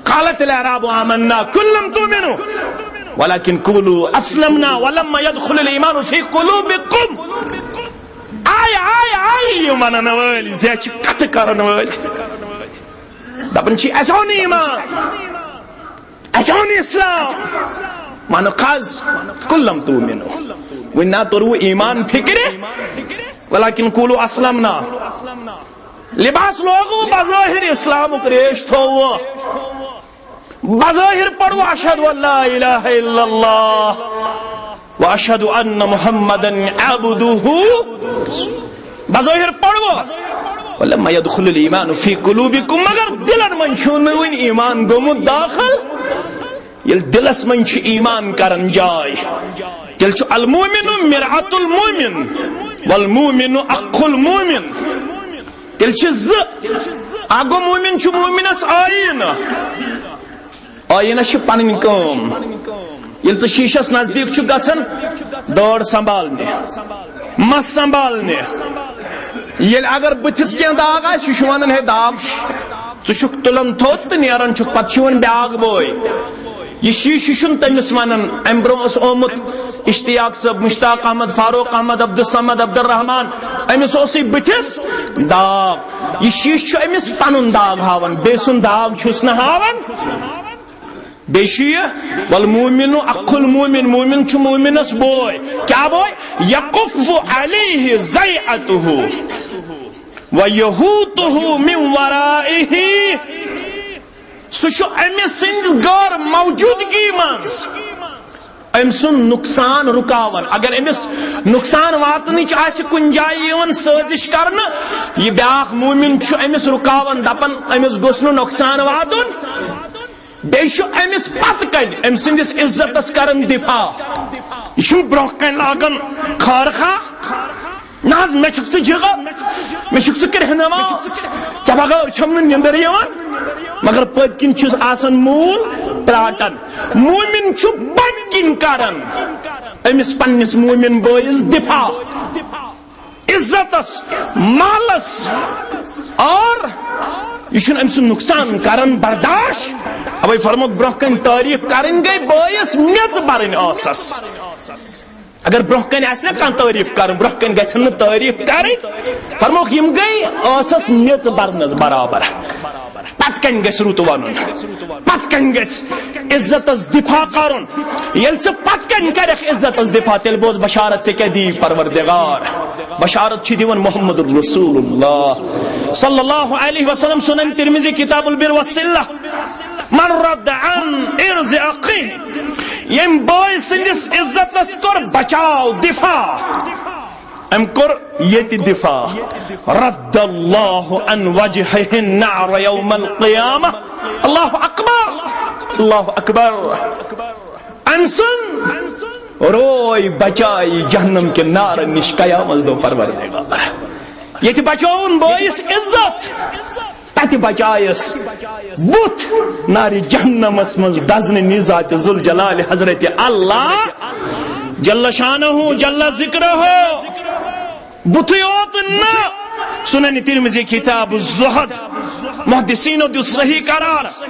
قالت الاعراب آمنا قل لم تؤمنوا ولكن قولوا اسلمنا ولما يدخل الايمان في قلوبكم۔ آے، آے، آے، یِم ونن وٲلۍ، زِ چھِ کتھٕ کرن وٲلۍ۔ دپان چھِ، اَسہِ آو نہٕ ایمان، اَسہِ آو نہٕ اسلام۔ ونُکھ حظ، قل لم تؤمنوا۔ وۄنۍ نا توٚروٕ ایمان فکرِ، ولكن قولوا اسلمنا۔ لباس لوگوٕ، بظٲہر اسلامُک ریش تھووٕ۔ بظٲہر پڑھو اشہد ان لا الہ الا اللہ و اشہد ان محمدا عبدہ۔ بظٲہر پڑھو، ولما يدخل الإيمان في قلوبكم، مگر دلن منٛز چھُنہٕ وُنہِ ایمان گوٚمُت داخل۔ ییٚلہِ دلس منٛز چھُ ایمان کران جاے، تیٚلہِ چھُ المؤمن مرآة المؤمن والمؤمن أخ المؤمن۔ تیٚلہِ چھِ زٕ، اکھ گوٚو مومن چھُ مومنس آیینہٕ، آیینس چھِ پنٕنۍ کٲم۔ ییٚلہِ ژٕ شیٖشس نزدیٖک چھُ گژھان، دٲر سنبھالنہِ، مس سنبھالنہِ۔ ییٚلہِ اگر بٕتھِس کینٛہہ داغ آسہِ، یہِ چھُ ونان، "ہے، داغ چھُ۔" ژٕ چھُکھ تُلان تھوٚد تہٕ نیران چھُکھ، پتہٕ چھُ یِوان بیٛاکھ بوے۔ یہِ شیٖشہٕ چھُنہٕ تٔمِس ونان۔ امہِ برونٛہہ اوس آمُت اشتیاق صٲب، مشتاق احمد، فاروق احمد، عبدالصمد، عبدالرحمان۔ أمِس اوسُے بٕتھِس داغ۔ یہِ شیٖشہٕ چھُ أمِس پنُن داغ ہاوان، بیٚیہِ سُنٛد داغ چھُس نہٕ ہاوان۔ بیٚیہِ چھُ یہِ، "والمؤمن أخ المؤمن"، مومن چھُ مومنس بوے۔ کیٛاہ بوے؟ "یکف علیہ ضیعته ویحوطہ من ورائہ"۔ سُہ چھُ أمۍ سٕنٛدِ غٲر موجودگی منٛز أمۍ سُنٛد نۄقصان رُکاوان۔ اگر أمِس نۄقصان واتنٕچ آسہِ کُنہِ جایہِ یِوان سٲزِش کرنہٕ، یہِ بیٛاکھ مومن چھُ أمِس رُکاوان، دپان، أمِس گوٚژھ نہٕ نۄقصان واتُن۔ بیٚیہِ چھُ أمِس پتہٕ کنہِ أمۍ سٕنٛدِس عزتس کران دفاع۔ یہِ چھُنہٕ برٛونٛہہ کنہِ لاگان خٲر خواہ۔ نہ حظ، مےٚ چھُکھ ژٕ جِگر، مےٚ چھُکھ ژٕ کرٛہناوان، ژےٚ بغٲر چھَم نہٕ نِندٕر یِوان۔ مگر پٔتۍ کِنۍ چھُس آسان موٗل پرٛاٹان۔ مومِن چھُ پٔتۍ کِنۍ کران أمِس پننِس مومِن بٲیِس دفاع، عزتس، مالس، اور یہِ چھُنہٕ أمۍ سُنٛد نۄقصان کران برداشت۔ اوے فرمووُکھ، برٛونٛہہ کنہِ تعریف کرٕنۍ گٔے بٲیِس میٚژ برٕنۍ ٲسس۔ اگر برٛونٛہہ کنہِ آسہِ نا کانٛہہ تعریف کرُن، برٛونٛہہ کنہِ گژھن نہٕ تعریف کرٕنۍ۔ فرمووُکھ، یِم گٔے ٲسس میٚژ برنس برابر۔ پتہٕ کنہِ گژھِ رُت ونُن، پتہٕ کنہِ گژھِ عزتس دفاع کرُن۔ ییٚلہِ ژٕ پتہٕ کنہِ کرکھ عزتس دفاع، تیٚلہِ بوز بشارت ژےٚ کیٛاہ دی پروردگار۔ بشارت چھِ دِوان محمد رسول اللہ صلی اللہ علیہ وسلم، سنن ترمذی، کتاب البر والصلہ۔ "من رد عن عرض اخیہ"، ییٚمۍ بٲے سٕنٛدِس عزتس کوٚر بچاو، دفاع، أمۍ کوٚر ییٚتہِ دفاع، "رد اللہ عن وجہہ النار یوم القیامہ"۔ اللہ اکبر، اللہ اکبر۔ أمۍ سُنٛد روے بچایہِ جہنم کہِ نارٕ نِش قیامت دۄہ پروردگار۔ ییٚتہِ بچووُن بٲیِس عزت، تتہِ بچایس بُتھ نارِ جہنمس منٛز دزنہٕ نِش ذات ذوالجلال حضرت اللہ جل شانہ جل ذکرہ۔ بُتھٕے یوت نہٕ، سنن ترمذی کتاب الزہد، محدثینو دیُت صحیح قرار۔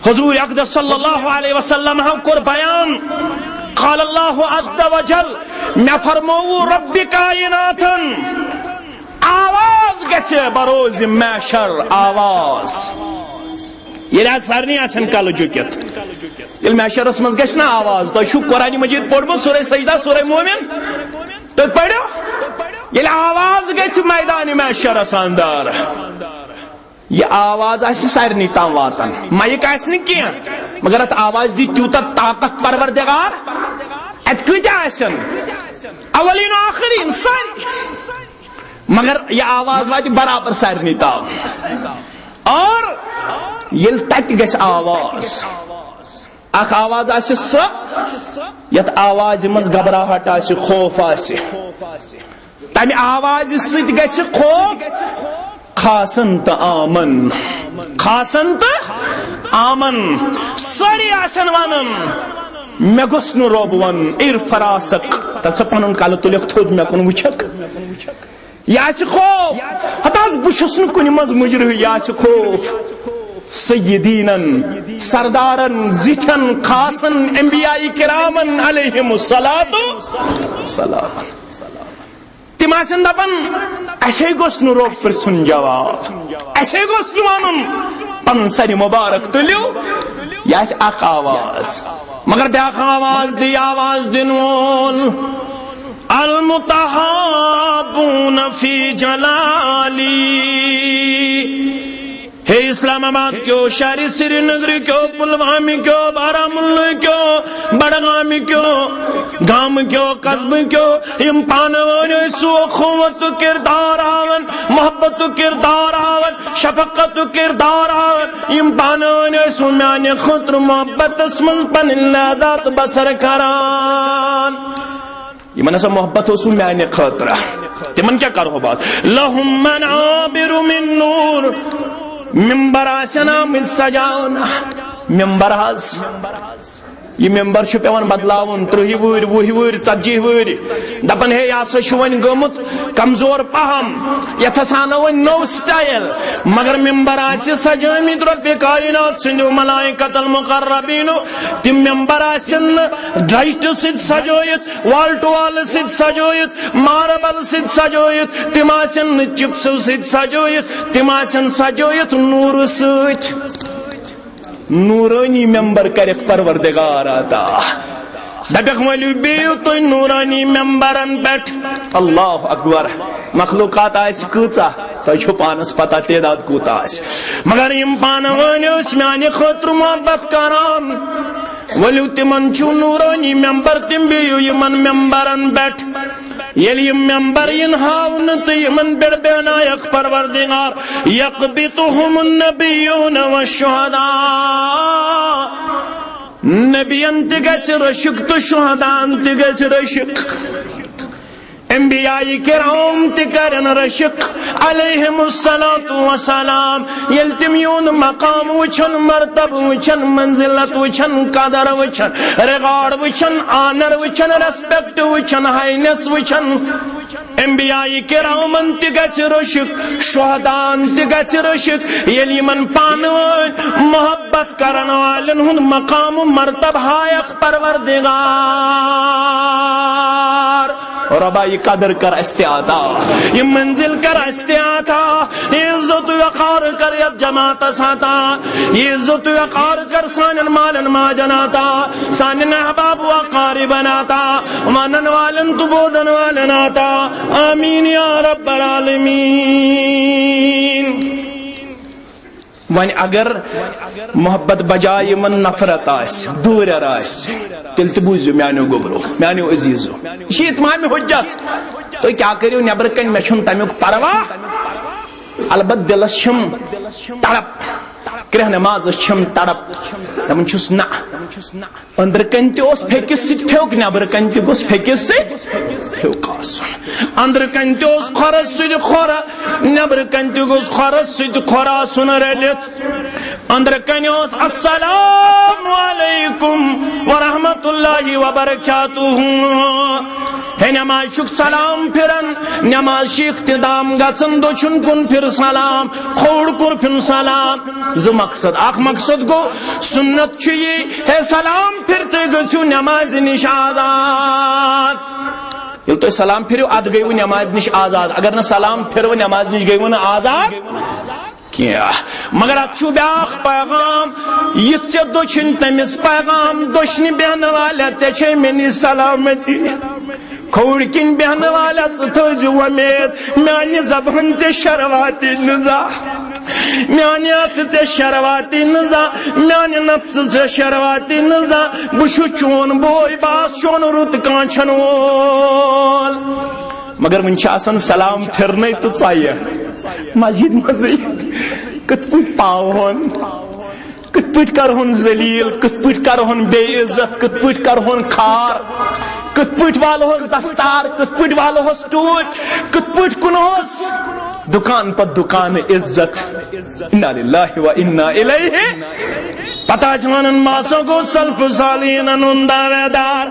حضور اقدس صلی اللہ علیہ وسلم ہو کوٚر بیان، قال اللہ عز وجل، مےٚ فرموو رب کائناتن، آواز گژھِ بروز محشر، آواز۔ ییٚلہِ آز سارنٕے آسن کلہٕ جُکِتھ، ییٚلہِ محشرس منٛز گژھِ نا آواز، تۄہہِ چھُو قرآن مجید پوٚرمُت، سورہ سجدہ، سورہ مومن، تُہۍ پٔرِو، ییٚلہِ آواز گژھِ میدان محشرس اندر، یہِ آواز آسہِ سارنٕے تام واتان۔ مایِک آسہِ نہٕ کینٛہہ، مگر اتھ آوازِ دی تیوٗتاہ طاقت پروردگار۔ اتہِ کۭتیاہ آسن؟ اولین و آخرین، سٲری۔ مگر یہِ آواز واتہِ برابر سارنٕے تام۔ اور ییٚلہِ تتہِ گژھِ آواز، اکھ آواز آسہِ سۄ، یتھ آوازِ منٛز گھبراہٹ آسہِ، خوف آسہِ۔ تمہِ آوازِ سۭتۍ گژھِ خوف کھسان تہٕ عامن، کھسان تہٕ عامن۔ سٲری آسن ونان، "مےٚ گوٚژھ نہٕ رۄب ونُن، اِرفع راسک"۔ تتھ سا پنُن کلہٕ تُلکھ تھوٚد، مےٚ کُن وٕچھکھ۔ یہِ آسہِ خوف۔ ہتہٕ حظ، بہٕ چھُس نہٕ کُنہِ منٛز مُجرم، یہِ آسہِ خوف۔ سیدیٖنن، سردارن، زِٹھٮ۪ن، خاصن، انبیاء کرامن علیہم الصلوۃ والسلام۔ تِم آسن دپان، "اسے گوٚژھ نہٕ رۄب پرژھُن جواب، اسے گوٚژھ نہٕ ونُن، پنُن سر مبارک تُلِو، یہِ آسہِ اکھ آواز۔" مگر بیاکھ آواز دی، آواز دِنہٕ وول، "المتحابون فی جلالی"۔ ہے اسلام آباد کیو، شہر سرینگر کیو، پلوامہ کیو، بارہمولہ کیو، بڈگام کیو، گام کیو، قصبہٕ کیو، یِم پانہٕ وٲنۍ ٲسۍ سُہ اخوت تہٕ کردار ہاوان، محبتُک کردار ہاوان، شفقتُک کردار ہاوان۔ یِم پانہٕ ؤنۍ ٲسۍ وۄنۍ میانہِ خٲطرٕ محبتس منٛز پنٕنۍ لذت بسر کران۔ یِمن ہسا محبت اوس میانہِ خٲطرٕ، تِمن کیٛاہ کرہو بہٕ آز؟ لہم منابر من نور، ممبر آسن آمٕتۍ سجاونہٕ۔ ممبر حظ، یہِ ممبر چھُ پٮ۪وان بدلاوُن، ترٕٛہہِ وُہرۍ، وُہہِ وُہرۍ، ژتجی وُہرۍ۔ دپان، ہے، یہِ ہسا چھُ وۄنۍ گوٚمُت کمزور پہم، یتھ ہسا انو وۄنۍ نوٚو سٹایل۔ مگر ممبر آسہِ سجٲومٕتۍ رۄبِ کائنات سٕنٛدیو ملائکۃ المقربینو۔ تِم ممبر آسن نہٕ ڈرجٹہٕ سۭتۍ سجٲیِتھ، والٹہٕ والہٕ سۭتۍ سجٲیِتھ، ماربل سۭتۍ سجٲیِتھ، تِم آسن نہٕ چپسو سۭتۍ سجٲیِتھ، تِم آسن سجٲیِتھ نوٗرٕ سۭتۍ۔ نورانی ممبر کرکھ پروردگار عطا۔ دپکھ، ؤلِو بِہِو تُہۍ نورانی ممبرن پٮ۪ٹھ۔ اللہ اکبر۔ مخلوقات آسہِ کۭژاہ، تۄہہِ چھو پانس پتہ تعداد کوٗتاہ آسہِ۔ مگر یِم پانہٕ ؤنۍ ٲسۍ میانہِ خٲطرٕ محبت کران۔ ؤلِو تِمن چھُو نورانی ممبر، تِم بِہِو یِمن ممبرن پٮ۪ٹھ۔ ییٚلہِ یِم ممبر یِن ہاونہٕ تہٕ یِمن پٮ۪ٹھ بیٚہنایکھ پروردگار، یقبتہم النبیون والشہداء۔ نبین تہِ گژھِ رشک تہٕ شہداہن تہِ گژھِ رشک۔ انبیاء کرام تہِ کرن رشک علیہم الصلوۃ والسلام۔ ییٚلہِ تِم یِہُنٛد مقام وٕچھن، مرتبہٕ وٕچھن، منزلت وٕچھن، قدر وٕچھن، ریکارڈ وٕچھن، آنر وٕچھن، ریسپیکٹ وٕچھن، ہائنس وٕچھن، انبیاء کرامن تہِ گژھِ رشک، شہداہن تہِ گژھِ رشک۔ ییٚلہِ یِمن پانہٕ ؤنۍ محبت کرن والٮ۪ن ہُنٛد مقام و مرتبہٕ ہایکھ پروردگار۔ رۄبا، یہِ قدر کر اسہِ تہِ عطا، یہِ منزل کر اسہِ تہِ عطا، یہِ عزت وقار کر یتھ جماعتس عطا، یہِ عزت وقار کر سانٮ۪ن مالٮ۪ن ماجن عطا، سانٮ۪ن احباب و اقاربن عطا، ونن والٮ۪ن تہٕ بوزن والٮ۪ن عطا۔ آمین یا رب العالمین۔ وۄنۍ اگر محبت بجایہِ یِمن نفرت آسہِ، دوٗرٮ۪ر آسہِ، تیٚلہِ تہِ بوٗزِو میانیو گوٚبرو، میانیو عزیزو، یہِ چھِ اتمام حجت۔ تُہۍ کیٛاہ کٔرِو نٮ۪برٕ کنہِ، مےٚ چھُنہٕ تمیُک پرواہ۔ البتہٕ دِلس چھِم تڑپ، کرٛہنہِ مازس چھِم تڑپ، دپان چھُس نہ۔ أنٛدرٕ کنہِ تہِ اوس پھیٚکِس سۭتۍ پھیوٚک، نٮ۪برٕ کنہِ تہِ گوٚژھ پھیٚکِس سۭتۍ پھیوٚک آسُن۔ أنٛدرٕ کنہِ تہِ اوس کھۄرس سۭتۍ کھۄر، نٮ۪برٕ کنہِ تہِ گوٚژھ کھۄرس سۭتۍ کھۄر آسُن رٔلِتھ۔ أنٛدرٕ کنہِ اوس السلام علیکم ورحمۃ اللہ وبرکاتہ۔ ہے نماز چھُکھ سلام پھران، نماز چھِ اختتام گژھان، دٔچھُن کُن پھِر سلام، کھووُر کُن پھِر سلام۔ زٕ مقصد، اکھ مقصد گوٚو سنت چھُ یہِ، ہے سلام پھِرتھٕے گٔژھِو نمازِ نِش آزاد۔ ییٚلہِ تُہۍ سلام پھِرِو، ادٕ گٔیوٕ نمازِ نِش آزاد۔ اگر نہٕ سلام پھِروٕ، نمازِ نِش گٔیوٕ نہٕ آزاد کینٛہہ۔ مگر اتھ چھُ بیٛاکھ پیغام، یہِ ژےٚ دٔچھِنۍ تٔمِس پیغام، دٔچھنہِ بیٚہنہٕ والٮ۪و، ژےٚ چھے مےٚ نِش سلامتی۔ کھووُر کِنۍ بیٚہنہٕ والٮ۪و، ژٕ تھٲوزِ وۄمید، میانہِ زبانہِ ژےٚ شرواتی نہٕ زانٛہہ، میانہِ اتھٕ ژےٚ شرواتی نہٕ زانٛہہ، میانہِ نفسہٕ ژےٚ شرواتی نہٕ زانٛہہ۔ بہٕ چھُس چون بوے، بہٕ آسہٕ چون رُت کانٛہہ چھَنہٕ وول۔ مگر وٕنہِ چھِ آسان سلام پھِرنَے تہٕ ژۄیہِ مسجد منٛزٕے۔ کِتھ پٲٹھۍ پاوہون؟ کِتھ پٲٹھۍ کرہون ذلیل؟ کِتھ پٲٹھۍ کرہون بے عزت؟ کِتھ پٲٹھۍ کرہون کھار؟ کِتھ پٲٹھۍ والہوس دستار؟ کِتھ پٲٹھۍ والہوس ٹوپۍ؟ کِتھ پٲٹھۍ کُنہوس دُکان پتہٕ دُکان عزت؟ انا للہ و انا الیہ۔ پتہ چھِ ونان، ماسا گوٚو سلف صالحینن ہُنٛد دعویدار۔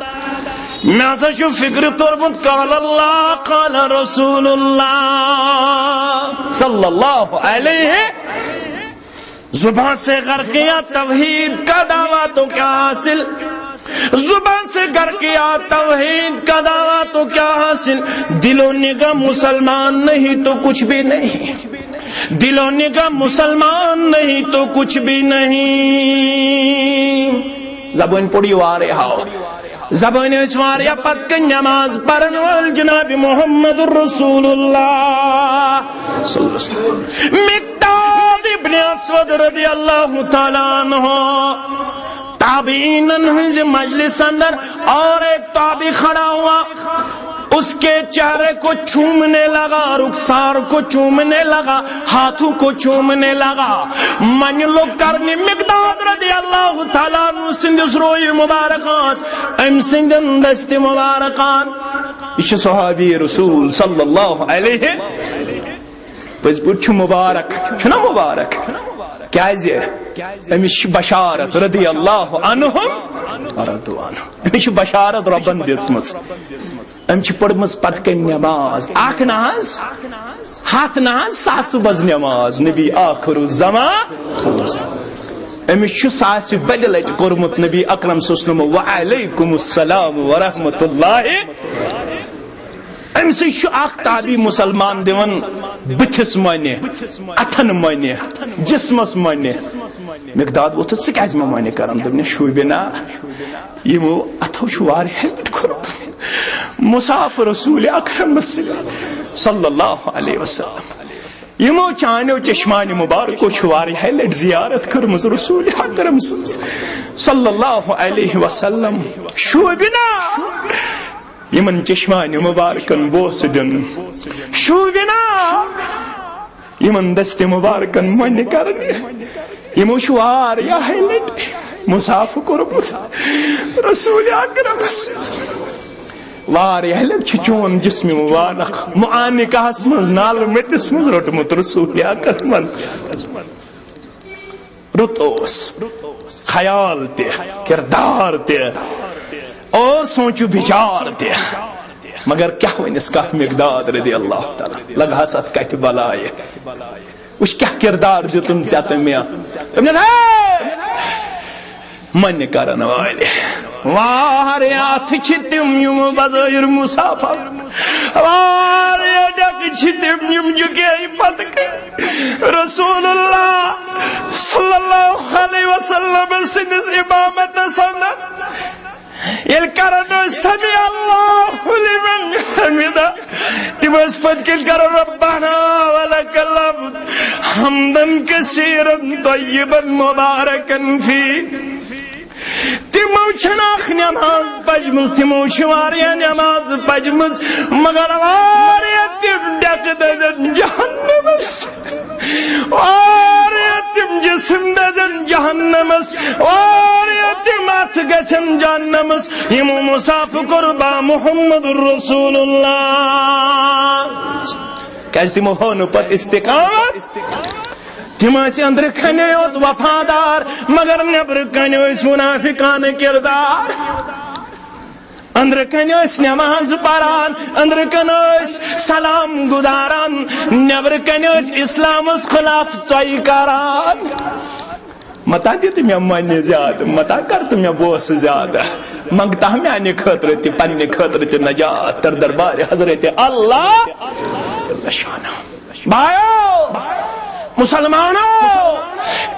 مےٚ ہسا چھُ فکرِ توٚرمُت، قال اللہ، قال رسول اللہ صلی اللہ علیہ۔ زبان سے غرق یا توحید کا دعویٰ تو کیا حاصل؟ زبان سے غرق یا توحید کا دعویٰ تو کیا حاصل؟ دل و نگاہ مسلمان نہیں تو کچھ بھی نہیں۔ دل و نگاہ مسلمان نہیں تو کچھ بھی نہیں۔ زبان پوڑی وارے ہاو۔ زبٲنۍ ٲسۍ واریاہ پتہٕ کنہِ نماز پرن وٲلۍ جناب محمد رسول اللہ صلی اللہ علیہ وسلم۔ مقداد ابن اسود رضی اللہ تعالیٰ عنہ، تابعینن ہٕنٛزِ مجلس اندر اور ایک تابعی کھڑا ہوا، اس کے چہرے کو چومنے لگا، رخسار کو چومنے لگا، ہاتھوں کو چومنے لگا۔ منی لوگ کرنی مقداد رضی اللہ تعالیٰ عنہ سندس روی مبارک آس، ام سندن دست مبارکان۔ یہ چھ صحابی رسول صلی اللہ علیہ۔ پٔزۍ پٲٹھۍ چھُ مبارک، چھُنہ مبارک؟ کیازِ؟ أمِس چھِ بشارت رضی اللہ عنہم ورضوا عنہ۔ أمِس چھِ بشارت رۄبن دِژمٕژ۔ أمۍ چھِ پٔرمٕژ پتہٕ کَنہِ نٮ۪ماز۔ اکھ نہ حظ، ہتھ نہ حظ، ساسہٕ بٔزۍ نٮ۪ماز۔ نبی آخر الزمان صلی اللہ علیہ وسلم۔ أمِس چھُ ساسہِ بَدِ لَٹہِ کوٚرمُت نبی اکرم صلی اللہ علیہ وسلم، وعلیکم السلام ورحمۃ اللہ۔ أمۍ سۭتۍ چھُ اکھ تابعی مسلمان دِوان بٕتھِس مۄنہِ، اتھن مۄنہِ، جسمس مۄنہِ۔ مقداد ووٚتھُس، "ژٕ کیازِ مےٚ مۄنہِ کران؟" دوٚپنس، "شوٗبہِ نا، یِمو اتھو چھُ واریاہ لٹہِ کوٚرمُت مصافحہ رسول اکرمس سۭتۍ صلی اللہ علیہ وسلم۔ یِمو چانیو چشمانِ مبارکو چھُ واریاہ لٹہِ زیارت کٔرمٕژ رسول اکرم سٕنٛز صلی اللہ علیہ وسلم۔ شوٗبہِ نا یِمن چشمانِ مبارکن بوسہٕ دیُن؟ شوٗبہِ نا یِمن دستِ مبارکن مۄنہِ کرنہِ؟ یِمو چھُ واریاہ لٹہِ مصافحہ کوٚرمُت رسول اکرمس۔ واریاہ لٹہِ چھُ چون جسمِ مبارک معانقہس منٛز، نالہٕ مٔتِس منٛز روٚٹمُت رسول اکرمن۔" رُت اوس، خیال تہِ، کردار تہِ، اور سونچو بچار تہِ۔ مگر کیٛاہ ونس کتھ مقداد رضی اللہ تعالیٰ، لگہس اتھ کتھِ بلایہِ۔ وٕچھ کیٛاہ کردار دیُتُن ژےٚ تہٕ مےٚ۔ دوٚپنس، "ہے، مۄنہِ کرن وٲلۍ، واریاہ چھِ تِم یِم بظٲہر مصافحہ، واریاہ ڈٮ۪کہٕ چھِ تِم یِم جُکے پتہٕ کٔنۍ رسول اللہ صلی اللہ علیہ وسلم سٕنٛدِس امامتس اندر ییٚلہِ کران ٲسۍ سمع اللہ لمن حمدہ، تِم ٲسۍ پٔتۍ کِنۍ کران ربنا ولک الحمد حمدا کثیرا طیبا مبارکا فیہ۔" تِمو چھنہٕ اکھ نماز پجمٕژ، تِمو چھِ واریاہ نماز پجمٕژ، مگر واریاہ تِم ڈٮ۪کہٕ دٔزن جہنمس، واریاہ تِم جسم دٔزن جہنمس، واریاہ تِم اتھٕ گژھن جہنمس۔ یِمو مصافحہ کوٚر با محمد رسول اللہ۔ کیازِ تِمو ہوو نہٕ پتہٕ استقامت۔ تِم ٲسۍ أنٛدرٕ کنہِ یوت وفادار، مگر نیٚبرٕ کنہِ ٲسۍ منافقانہٕ کردار۔ أنٛدرٕ کنہِ ٲسۍ نماز پران، أنٛدرٕ کنہِ ٲسۍ سلام گزاران، نیٚبرٕ کنہِ ٲسۍ اسلامس خلاف ژۄیہِ کران۔ متا دِ تہٕ مےٚ مۄنہِ زیادٕ، متا کر تہٕ مےٚ بوسہٕ زیادٕ۔ منٛگتا میانہِ خٲطرٕ تہِ، پننہِ خٲطرٕ تہِ نجات در دربارِ حضرت اللہ جل شانہ۔ بایو، مسلمانوں،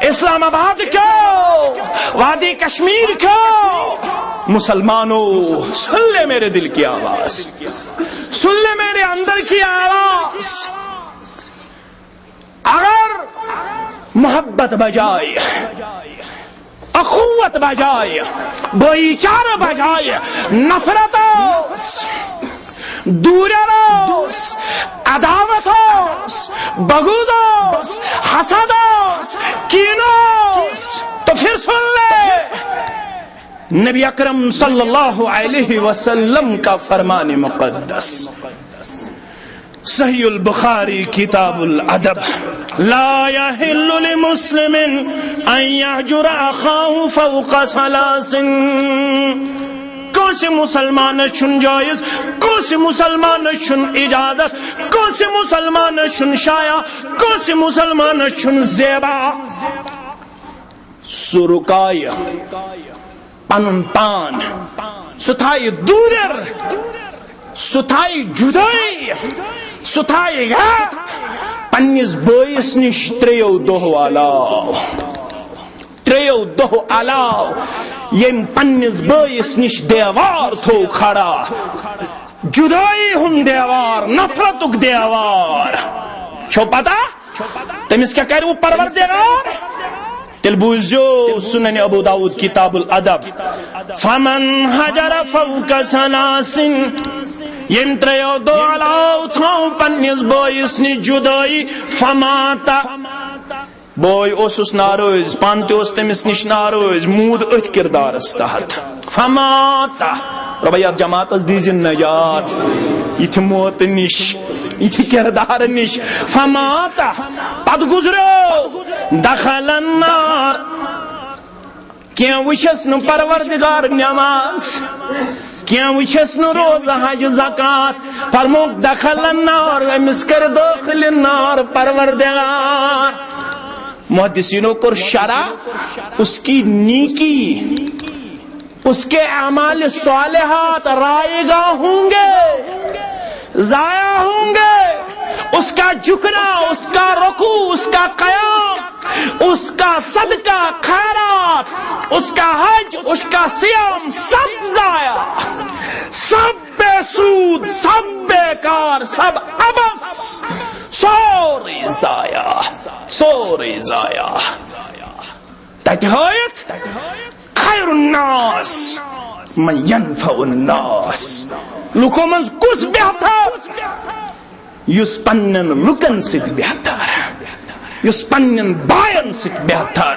اسلام آباد کیوں، وادی کشمیر کیوں، مسلمانوں، سن لے میرے دل کی آواز، سن لے میرے اندر کی آواز۔ اگر محبت بجائے، اخوت بجائے، بھائی چارہ بجائے، نفرت اوس، دوٗرٮ۪ر اوس، عداوت اوس، بغض اوس، حسد اوس، کینہ اوس، تو پھر سن لے نبی اکرم صلی اللہ علیہ وسلم کا فرمان مقدس۔ صحیح البخاری، کتاب الادب۔ لا یحل لمسلم ان یهجر اخاه فوق ثلاث۔ کٲنٛسہِ مسلمانس چھُنہٕ جٲیز، کٲنٛسہِ مسلمانس چھُنہٕ اجازت، کٲنٛسہِ مسلمانس چھُنہٕ شایع، کٲنٛسہِ مسلمانس چھُنہٕ زیبا۔ سُہ رُکایہِ پنُن پان، سُہ تھایہِ دوٗرٮ۪ر، سُہ تھایہِ جُدٲیی، سُہ تھایہِ غیر پننِس بٲیِس نِش ترٛیٚیو دۄہو علاوٕ۔ ترٛیٚیو دۄہو علاوٕ ییٚمۍ پننِس بٲیِس نِش دیوار تھوو کھڑا، جُدٲیی ہُنٛد دیوار، نفرتُک دیوار۔ چھو پتہ؟ تٔمِس کیٛاہ کرِ وۄنۍ پروردگار؟ تیٚلہِ بوٗزِو سنن ابو داؤد کتاب الادب، فمن ہجر فوق ثلاث، ییٚمۍ ترٛیٚیو دۄہو علاوٕ تھٲو پننِس بٲیِس نِش جُدٲیی، فمات۔ بوے اوسُس ناراض، پانہٕ تہِ اوس تٔمِس نِش ناراض، موٗد أتھۍ کِردارس تحت۔ فمات۔ رۄبا، یتھ جماعتس دیٖزِ نجات، یِتھِ موتہٕ نِش، یِتھِ کِردارٕ نِش۔ فمات۔ پتہٕ گُزریو۔ دخل النار۔ کینٛہہ وٕچھس نہٕ پروردگار نماز، کینٛہہ وٕچھس نہٕ روزٕ حج زکات، فرموک دخل النار، أمِس کرِ دٲخل نار پروردگار۔ محدثینو کوٚر شرح، اس کی نیکی، اس کے اعمال صالحات رائگاں ہوں گے، ضائع ہوں گے۔ اس کا جھکنا، اس کا رکوع، اس کا قیام، اس کا صدقہ خیرات، اس کا حج، اس کا صیام، سب ضائع، سب بے سود، سب بیکار، سب عبث، سورُے ضائع، سورُے ضائع۔ تتہِ ہٲیِتھ خیر الناس من ینفع الناس، لُکو منٛز کُس بہتر، یُس پننٮ۪ن لُکن سۭتۍ بہتر، یُس پننٮ۪ن باین سۭتۍ بہتر،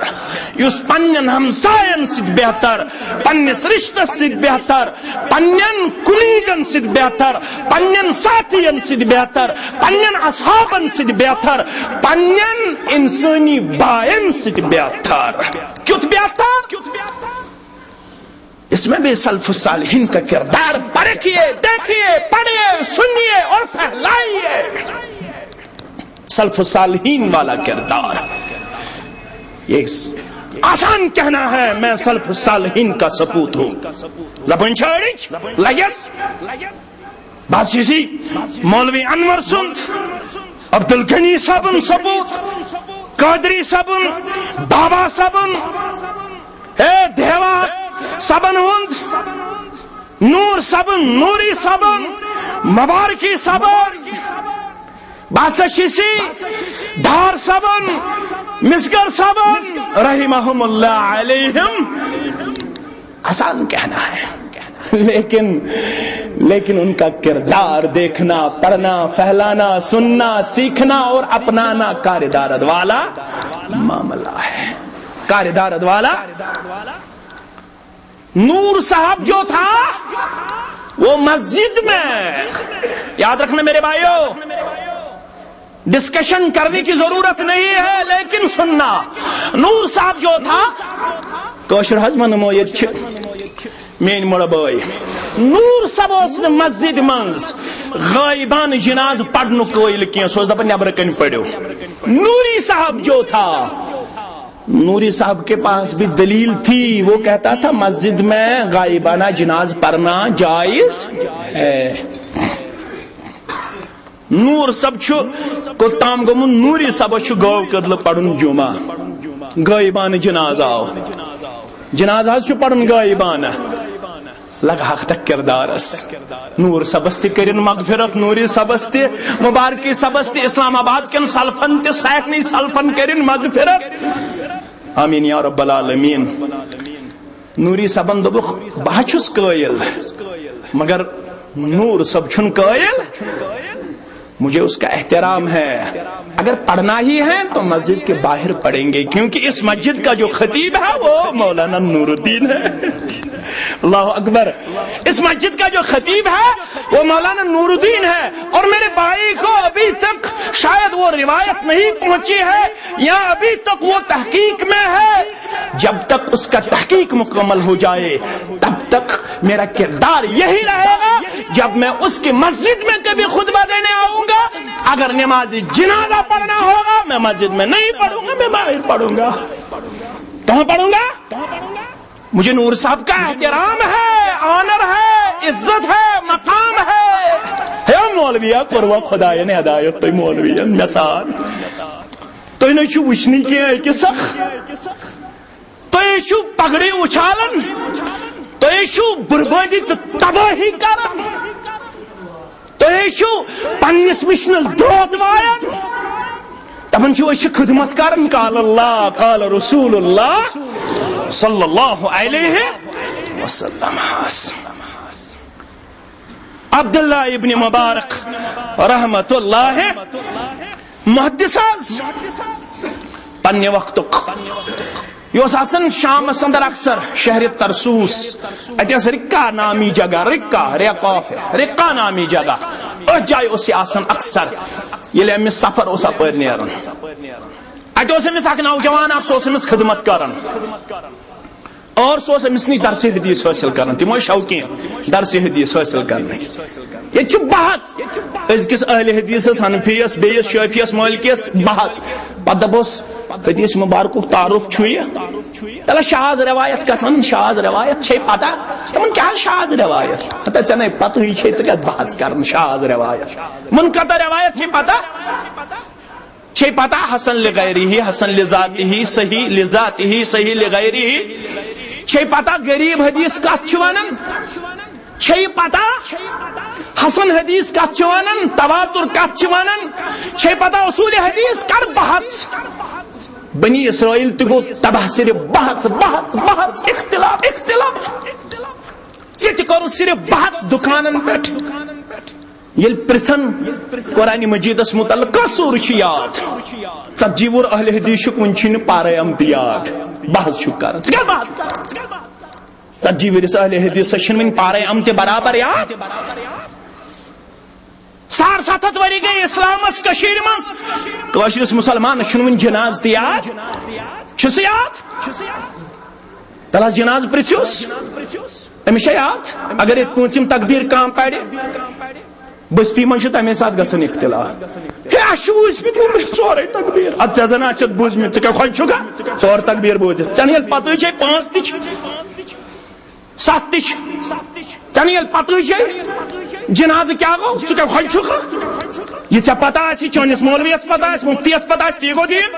یُس پننٮ۪ن ہمساین سۭتۍ بہتر، پننِس رشتس سۭتۍ بہتر، پننٮ۪ن کولیگن سۭتۍ بہتر، پننٮ۪ن ساتھین سۭتۍ بہتر، پننٮ۪ن اصحابن سۭتۍ بہتر، پننٮ۪ن انسٲنی باین سۭتۍ بہتر۔ کیُتھ بہتر؟ اس میں بھی سلف الصالحین کا کردار پرکھیے، دیکھیے، پڑھیے، سنیے اور پھیلائیے۔ سلف الصالحین والا کردار۔ یہ آسان کہنا ہے، میں سلف الصالحین کا سپوت ہوں۔ زبان چھاڑچ لگس۔ بس اسی مولوی انور سند، عبدالغنی صاحبن سپوت، قادری صاحبن، بابا صاحبن، اے دیوا صاحبن ہند، نور صاحبن، نوری صاحبن، مبارکی صاحبن، بس اسی دار صاحبن، مسگر صاحبن، رحمہم اللہ علیہم۔ آسان کہنا ہے، لیکن لیکن ان کا کردار دیکھنا، پڑھنا، پھیلانا، سننا، سیکھنا اور اپنانا کار درد والا معاملہ ہے۔ کار درد والا۔ نور صاحب جو تھا، وہ مسجد میں، یاد رکھنا میرے بھائیو، ڈسکشن کرنے کی ضرورت نہیں ہے، لیکن سننا۔ نور صاحب جو تھا، کٲشُر حظ ونمو ییٚتہِ چھِ میٲنۍ مۄڑٕ بٲے۔ نور صٲب اوس نہٕ مسجد منٛز غٲیبانہٕ جنازٕ پرنُک قٲیِل کینٛہہ، سُہ اوس دپان، "نٮ۪برٕ کنہِ پٔرِو۔" نوری صاحب جو تھا، نوری صاحب کے پاس بھی دلیل تھی، وہ کہتا تھا، "مسجد میں غائبانہ جناز پڑھنا جائز ہے۔" نور صٲب چھُ کوٚت تام گوٚمُت؟ نوری صٲبس چھُ گٲو کٔدلہٕ پرُن جمعہ، غٲیبانہٕ جناز آو۔ جناز حظ چھُ پرُن غٲیبانہٕ۔ لگہٕ ہاکھ تتھ کردارس۔ نور صٲبس تہِ کٔرِن مغفرت، نوری صٲبس تہِ، مبارکی صٲبس تہِ، اسلام آباد کٮ۪ن سلفن تہِ، سارنٕے سلفن کٔرِن مغفرت۔ آمین یا رب العالمین۔ نوری صٲبن دوٚپُکھ، "بہٕ ہا چھُس قٲیِل، مگر نور صٲب چھُنہٕ قٲیِل، مجھے اس کا احترام ہے۔ اگر پڑھنا ہی ہے تو مسجد کے باہر پڑھیں گے، کیونکہ اس مسجد کا جو خطیب ہے وہ مولانا نور الدین ہے۔" اللہ اکبر۔ اس مسجد کا جو خطیب ہے وہ مولانا نور الدین ہے، اور میرے بھائی کو ابھی تک شاید وہ روایت نہیں پہنچی ہے یا ابھی تک وہ تحقیق میں ہے۔ جب تک اس کا تحقیق مکمل ہو جائے، تب تک میرا کردار یہی رہے گا۔ جب میں اس کی مسجد میں کبھی خطبہ دینے آؤں گا، اگر نماز جنازہ پڑھنا ہوگا، میں مسجد میں نہیں پڑھوں گا، میں باہر پڑھوں گا۔ کہاں پڑھوں گا؟ مجھے نور صاحب کا احترام ہے، آنر ہے، عزت ہے، مقام ہے۔ ہے مولویا، کوٚروا خدایَن ہدایت تُہۍ مولویَن مےٚ سان؟ تُہۍ نَے چھِو وٕچھنٕے کینٛہہ أکِس اکھ۔ تُہۍ چھِو پگڑی اُچھالان، تُہۍ چھِو بربٲدی تہٕ تبٲہی کران۔ تُہۍ چھِو پننِس وٕچھنَس دود وایان۔ دَپان چھِو أسۍ چھِ خدمت کران، قال اللہ، قال رسول اللہ صلی اللہ علیہ وسلم۔ عبداللہ ابن مبارک رحمت اللہ، محدث حظ، پننہِ وقتُک۔ یہِ اوس آسان شامس اندر اکثر شہر ترسوس۔ اتہِ ٲس رقہ نامی جگہ، رقہ، رے قاف ہے، رقہ نامی جگہ۔ أتھۍ جایہِ اوس یہِ آسان اکثر، ییٚلہِ أمِس سفر اوس اپٲرۍ نیران۔ اتہِ اوس أمِس اکھ نوجوان اکھ، سُہ اوس أمِس خدمت کران۔ اور سُہ اوس أمِس نِش درسِ حدیث حٲصِل کران۔ تِم ٲسۍ شوقیٖن درسِ حدیث حٲصِل کرنٕکۍ۔ ییٚتہِ چھُ بحث أزکِس اہلِ حدیثس، حنفیس، بیٚیِس شٲفیس، مٲلکِس بحث۔ پتہٕ دپوس، حدیث مبارکُک تعارف چھُ یہِ؟ تلہ شاذ روایت کتھ ونان، شاذ روایت چھے پتہ؟ تِمن کیٛاہ شاذ روایت؟ ہتا ژےٚ نے پتہٕے چھے، ژٕ کتھ بحث کران شاذ روایت؟ منقطع روایت چھے پتہ؟ چھے پتہ حسن لغیرہ، حسن لذاتہ، صحیح لذاتہ، صحیح لغیرہ؟ چھے پتہ غریب حدیث کتھ چھُ ونان؟ چھے پتہ حسن حدیث کتھ چھُ ونان؟ تواتر کتھ چھُ ونان؟ چھے پتہ اصول حدیث؟ کر بحث۔ بنی اسرائیل تہِ گوٚو تباہ، صرف بحث، بحث، بحث، اختلاف، اختلاف۔ ژےٚ تہِ کوٚرُتھ صرف بحث دُکانن پٮ۪ٹھ۔ ییٚلہِ پرژھن قرآن مجیدس متعلق کۄس سورہ چھِ یاد؟ ژتجی وُہُر اہل حدیث چھُکھ، وُنہِ چھُے نہٕ پارے آمتُے یاد۔ بحث چھُکھ کران، ژٕ کیٛاہ بحث کران؟ ژتجی وُہرِس اہل حدیثس چھِنہٕ وُنہِ پارے آمتہِ برابر یاد۔ ساڑ ستھ ہتھ ؤری گٔے اسلامس کٔشیٖرِ منٛز، کٲشرِس مسلمانس چھُنہٕ وُنہِ جنازٕ تہِ یاد۔ چھُ سُہ یاد؟ تلہ جنازٕ پرژھِوس، أمِس چھا یاد؟ اگر ییٚتہِ پوٗنٛژِم تقبیر کانٛہہ پرِ، بستی منٛز چھُ تمے ساتہٕ گژھان اختلاف۔ ہے، اَسہِ چھُ وُنہِ بوٗزمٕتۍ ژورے تقبیر۔ اَدٕ ژےٚ زن آسٮ۪تھ بوٗزمٕتۍ، ژٕ کیٛاہ خۄش چھُکھا ژور تقبیر بوٗزِتھ؟ ژےٚ نہٕ ییٚلہِ پتہٕ چھے پانٛژھ تہِ چھِ، ستھ تہِ چھِ، ژےٚ نہٕ ییٚلہِ پتہٕ چھے جنازٕ کیٛاہ گوٚو، ژٕ کیٛاہ خۄش چھُکھا؟ یہِ ژےٚ پتہ آسہِ، چٲنِس مولویَس پتہ آسہِ، مُفتیَس پتہ آسہِ، تی گوٚو دیٖن۔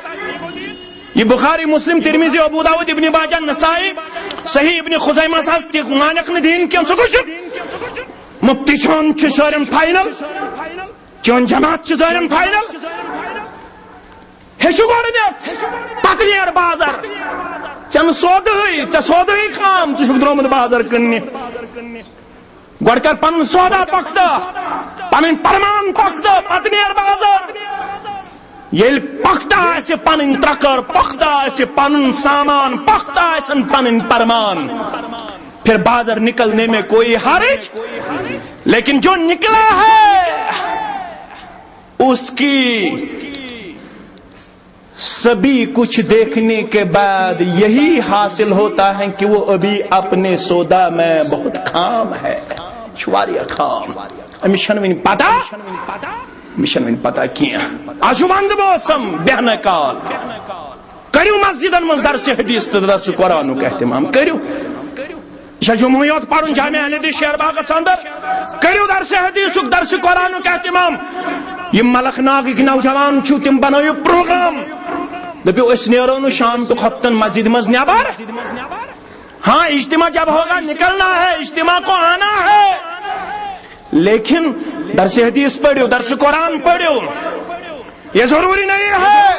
یہ بخاری، مسلم، ترمذی، ابو داؤد، ابن ماجہ، نسائی، صحیح ابن خزیمہ، ساز تہ مانک نہ دین کین، ژٕ کُس چھُکھ؟ مفتی چون چھ سارن فائنل، چون جماعت چھ سارن فائنل۔ ہیٚچھِو گۄڈٕنیتھ، پتہٕ نیر بازر۔ ژےٚ نہٕ سودہٕے، ژےٚ سودہٕے خام، ژٕ چھُکھ درٛامُت بازر کٕننہِ۔ گۄڈٕ کر پنُن سودا پختہ، پنٕنۍ پرمان پختہ، پتہٕ نیر بازر۔ ییٚلہِ پختہ آسہِ پنٕنۍ ترکر، پختہ آسہِ پنُن سامان، پختہ آسن پنٕنۍ پرمان، پھر بازر نکلنے میں کوئی حرج، لیکن جو نکلا ہے اس کی سبھی کچھ دیکھنے کے بعد یہی حاصل ہوتا ہے کہ وہ ابھی اپنے سودا میں بہت خام ہے، چھواریا خام۔ أمِس چھَنہٕ وٕنہِ پتہ، أمِس چھَنہٕ وٕنہِ پتہ کینٛہہ۔ آز چھُ ونٛدٕ موسم، بیٚہنہٕ کال۔ کٔرِو مسجدن منٛز درسِ حدیث تہٕ درسِ قرآنُک اہتمام کٔرِو۔ یہِ چھا جمعہ یوت پرُن جامع اہل حدیث شیر باغس اندر؟ کٔرِو درسِ حدیثُک، درسِ قرآنُک اہتمام۔ یِم ملخ ناگٕکۍ نوجوان چھِو، تِم بنٲیِو پروگرام۔ دٔپِو، أسۍ نیرو نہٕ شام تہٕ خۄفتن مسجد منٛز نٮ۪بر۔ ہاں، اجتماع جب ہوگا، نکلنا ہے، اجتماع کو آنا ہے، لیکن درسِ حدیث پٔرِو، درسِ قرآن پٔرِو۔ یہ ضروری نہیں ہے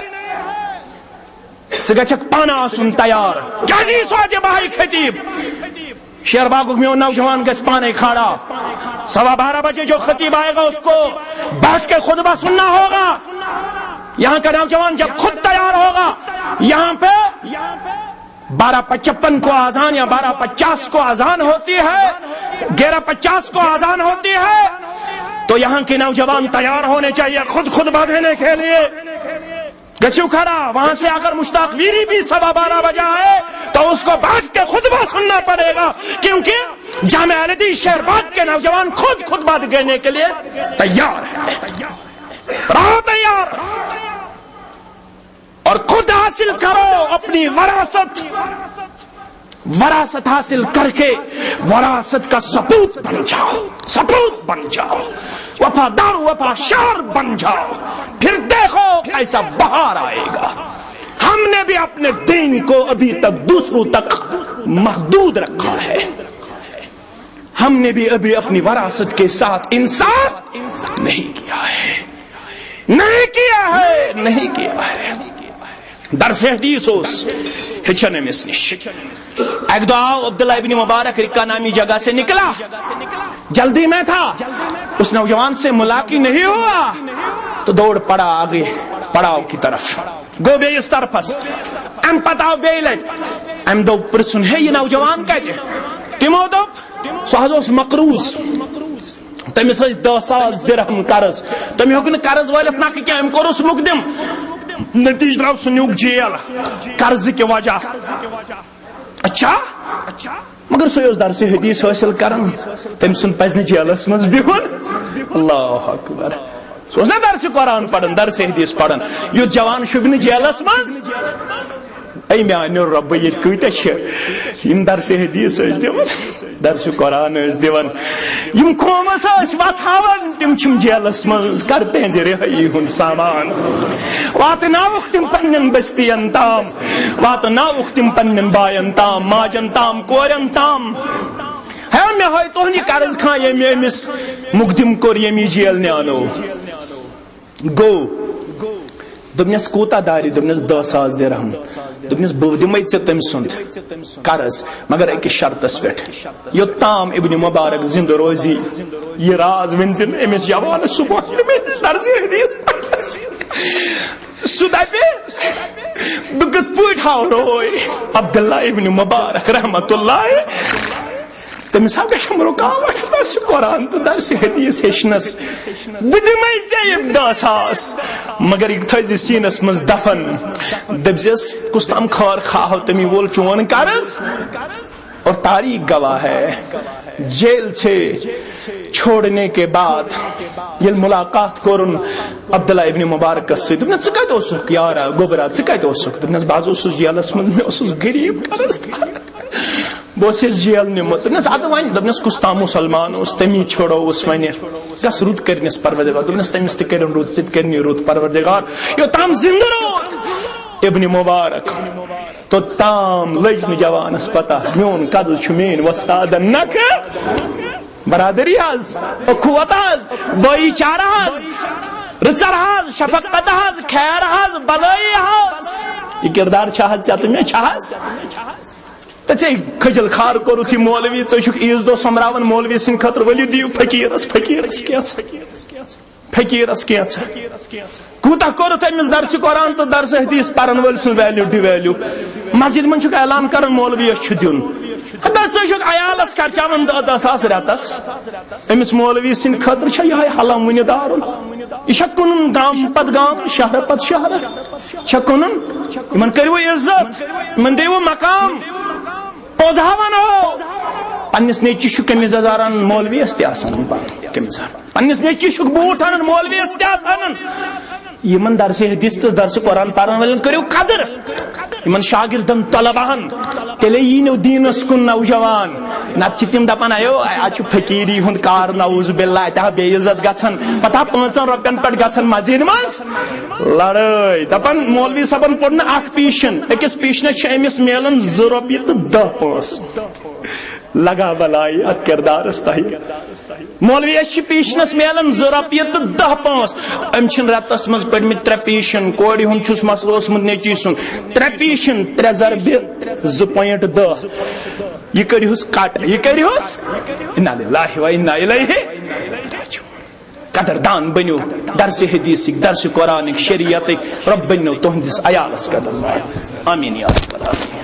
ژٕ گژھکھ پانہٕ آسُن تیار۔ کیٛازِ یی سُہ اَتہِ بہائی خطیب؟ شیر باغُک میون نوجوان گژھِ پانے کھڑا۔ سوا بارہ بجے جو خطیب آئے گا، اس کو بیٹھ کے خطبہ سننا ہوگا۔ یہاں کا نوجوان جب خود تیار ہوگا، یہاں پہ بارہ پچپن کو اذان یا بارہ پچاس کو اذان ہوتی ہے، گیارہ پچاس کو اذان ہوتی ہے، تو یہاں کے نوجوان تیار ہونے چاہیے خود خطبہ دینے کے لیے۔ گچھو کھڑا، وہاں سے اگر مشتاق ویری بھی سوا بارہ بجا ہے تو اس کو بیٹھ کے خطبہ سننا پڑے گا، کیونکہ جامع اہل حدیث شیر باغ کے نوجوان خود خطبہ دینے کے لیے تیار ہے۔ رہو تیار اور خود حاصل کرو اپنی وراثت۔ وراثت حاصل کر کے وراثت کا سپوت بن جاؤ، سپوت بن جاؤ، وفادار وفاشار بن جاؤ، پھر دیکھو کیسا بہار آئے گا۔ ہم نے بھی اپنے دین کو ابھی تک دوسروں تک محدود رکھا ہے، ہم نے بھی ابھی اپنی وراثت کے ساتھ انصاف نہیں کیا ہے، نہیں کیا ہے، نہیں کیا ہے۔ درس حدیث اوس ہیٚچھان أمِس نِش۔ اَکہِ دۄہ آو عبداللہ ابن مبارک رکا نامی جگہ سے نکلا، جلدی میں تھا، اس نوجوان سے ملاقات نہیں ہوا، تو دوڑ پڑا آگے پڑاؤ کی طرف، گوٚو بیٚیِس طرفس۔ اَمہِ پتہٕ آو بیٚیہِ لٹہِ، اَمہِ دوٚپ پرٛژھُن، ہے، یہِ نوجوان کتہِ؟ تِمو دوٚپ، سُہ حظ اوس مقروض، تٔمِس ٲسۍ دَہ ساس درہم قرض، تٔمۍ ہیوٚک نہٕ قرض وٲلِتھ نکھٕ کینٛہہ، أمۍ کوٚرُس مقدم، نتیجہٕ درٛاو سُہ نیوٗکھ جیل قرضہٕ کہِ وجہ۔ اچھا، مگر سُہ اوس درسِ حدیث حٲصِل کران، تٔمۍ سُنٛد پزِ نہٕ جیلس منٛز بِہُن۔ اللہ اکبر۔ سُہ اوس نہ درسِ قرآن پران، درسِ حدیث پران، یُتھ جوان شوٗبہِ نہٕ جیلس منٛز۔ اے میانیو رۄبہٕ، ییٚتہِ کۭتیاہ چھِ یِم درسِ حدیث ٲسۍ دِوان، درسِ قرآن ٲسۍ دِوان، یِم قومس ٲسۍ وۄتھاوان، تِم چھِم جیلس منٛز۔ کر تِہنٛزِ رِہٲیی ہُنٛد سامان۔ واتناوُکھ تِم پننٮ۪ن بستین تام، واتناوُکھ تِم پننٮ۪ن باین تام، ماجن تام، کورٮ۪ن تام۔ ہے، مےٚ ہٲے تُہنٛد یہِ قرض خان، ییٚمۍ أمِس مقدم کوٚر، ییٚمۍ یہِ جیل نیانو۔ گوٚو۔ دوٚپنَس، "کوٗتاہ دارِ؟" دوٚپنَس، "دَہ ساس درہم۔" دوٚپنَس، "بہٕ دِمَے ژےٚ تٔمۍ سُنٛد قرض، مگر أکِس شرطَس پٮ۪ٹھ، یوٚتام ابن مبارک زِندٕ روزِ، یہِ راز ؤنۍ زِ نہٕ أمِس جوانَس، سُہ بوزِ نہٕ مےٚ درسِ حدیث پَرنَس۔" سُہ دَپہِ، "بہٕ کِتھ پٲٹھۍ ہاوٕ روے عبداللہ ابن مبارک رحمتہ اللہ؟" تٔمِس ہا گژھم رُکاوٹ درسِ قرآن تہٕ درسِ حدیث ہیٚچھنَس۔ بہٕ دِمَے ژےٚ یِم دَہ ساس، مگر یہِ تھٲیزِ سیٖنَس منٛز دفن۔ دٔپزٮ۪س، کُس تام خٲر خواہ تٔمی وول چون قرض۔ اور تاریخ گواہ ہے، جیل سے چھوڑنے کے بعد ییٚلہِ ملاقات کوٚرُن عبداللہ ابن مبارکس سۭتۍ، دوٚپنَس، "ژٕ کَتہِ اوسُکھ یارا گوٚبرا، ژٕ کَتہِ اوسُکھ؟" دوٚپنَس، "بہٕ حظ اوسُس جیلَس منٛز، مےٚ اوسُس غریٖب قرض دار۔" بہٕ اوسُس جیل نیوٗمُت۔ دوٚپنَس، اَدٕ وۄنۍ، دوٚپنَس، کُس تام مُسلمان اوس، تٔمی چھوڑووُس وۄنۍ۔ گژھ رُت کٔرنِس پروردگار۔ دوٚپنَس، تٔمِس تہِ کٔرِن رُت، ژٕ تہِ کٔرنی رُت پروردگار۔ یوٚتام زِندٕ روٗد ابن مبارک، توٚتام لٔج نہٕ جوانَس پتہ، میون قتل چھُ میٲنۍ وۄستادَن نکھٕ۔ برادری حظ، اخوت حظ، بھائی چارہ حظ، رٕژر حظ، شفقت حظ، خیر حظ، بلٲیی حظ۔ یہِ کردار چھا حظ ژےٚ تہٕ مےٚ چھا حظ؟ تہٕ ژےٚ کھجل خار کوٚرُتھ یہِ مولوی، ژٕ چھُکھ عیٖذ دۄہ سۄمبراوان مولوی سٕنٛدِ خٲطرٕ، ؤلِو دِیِو فقیٖرس، فقیٖرس کینٛژھا۔ فقیٖرس کینٛژھا۔ کوٗتاہ کوٚرُتھ أمِس درسِ قرآن تہٕ درسِ حدیث پرن وٲلۍ سُنٛد ویلیو ڈی ویلیو؟ مسجد منٛز چھُکھ اعلان کران مولویس چھُ دیُن۔ ہتا ژٕ چھُکھ عیالس خرچاوان دَہ دَہ ساس رٮ۪تس۔ أمِس مولوی سٕنٛدِ خٲطرٕ چھا یِہوٚے حلم وُنہِ دارُن؟ یہِ چھا کٕنُن گام پتہٕ گام، شہرٕ پتہٕ شہرٕ؟ چھا کٕنُن؟ یِمن کٔرِو عزت، یِمن دِیِو مقام۔ پوٚز ہا ونو، پننِس نیٚچوِس چھُ قمیٖض یزار انان، مولویس تہِ آسان قمیٖض یزار۔ پننِس نیٚچوِس چھُکھ بوٗٹھ انان، مولویس تہِ آسان انان۔ یِمن درسِ حدیث تہٕ درسِ قرآن پرن والٮ۪ن کٔرِو قدر، یِمن شاگردن، طلباہن۔ تیٚلے یی نہٕ دیٖنس کُن نوجوان۔ نتہٕ چھِ تِم دپان، "ایو، اتہِ چھُ فقیٖری ہُنٛد کار، نعوذ باللہ، اتہِ ہا بے عزت گژھان، پتہٕ ہا پانٛژن رۄپین پٮ۪ٹھ گژھان مسجدِ منٛز لڑٲے۔" دپان، "مولوی صٲبن پوٚر نہٕ اکھ پیٖشن، أکِس پیٖشنس چھِ أمِس میلان زٕ رۄپیہِ تہٕ دَہ پونٛسہٕ۔" لگا بلائی اتھ کردارس تہٕ۔ مولویس چھِ پیٖشنس میلان زٕ رۄپیہِ تہٕ دَہ پونٛسہٕ۔ أمۍ چھِنہٕ رٮ۪تس منٛز پٔرمٕتۍ ترٛےٚ پیٖشن، کورِ ہُنٛد چھُس مسلہٕ اوسمُت نیٚچوِس سُنٛد۔ ترٛےٚ پیٖشن، ترٛےٚ ضربِ زٕ point دَہ۔ یہِ کٔرِہُس کٹ، یہِ کٔرِہُس۔ انا للہ و انا الیہ راجعون۔ قدردان بٔنِو درسِ حدیثٕکۍ، درسِ قرآنٕکۍ، شریعتٕکۍ۔ رۄب بٔنِو تُہنٛدِس عیالس قدردان۔ آمین یا رب العالمین۔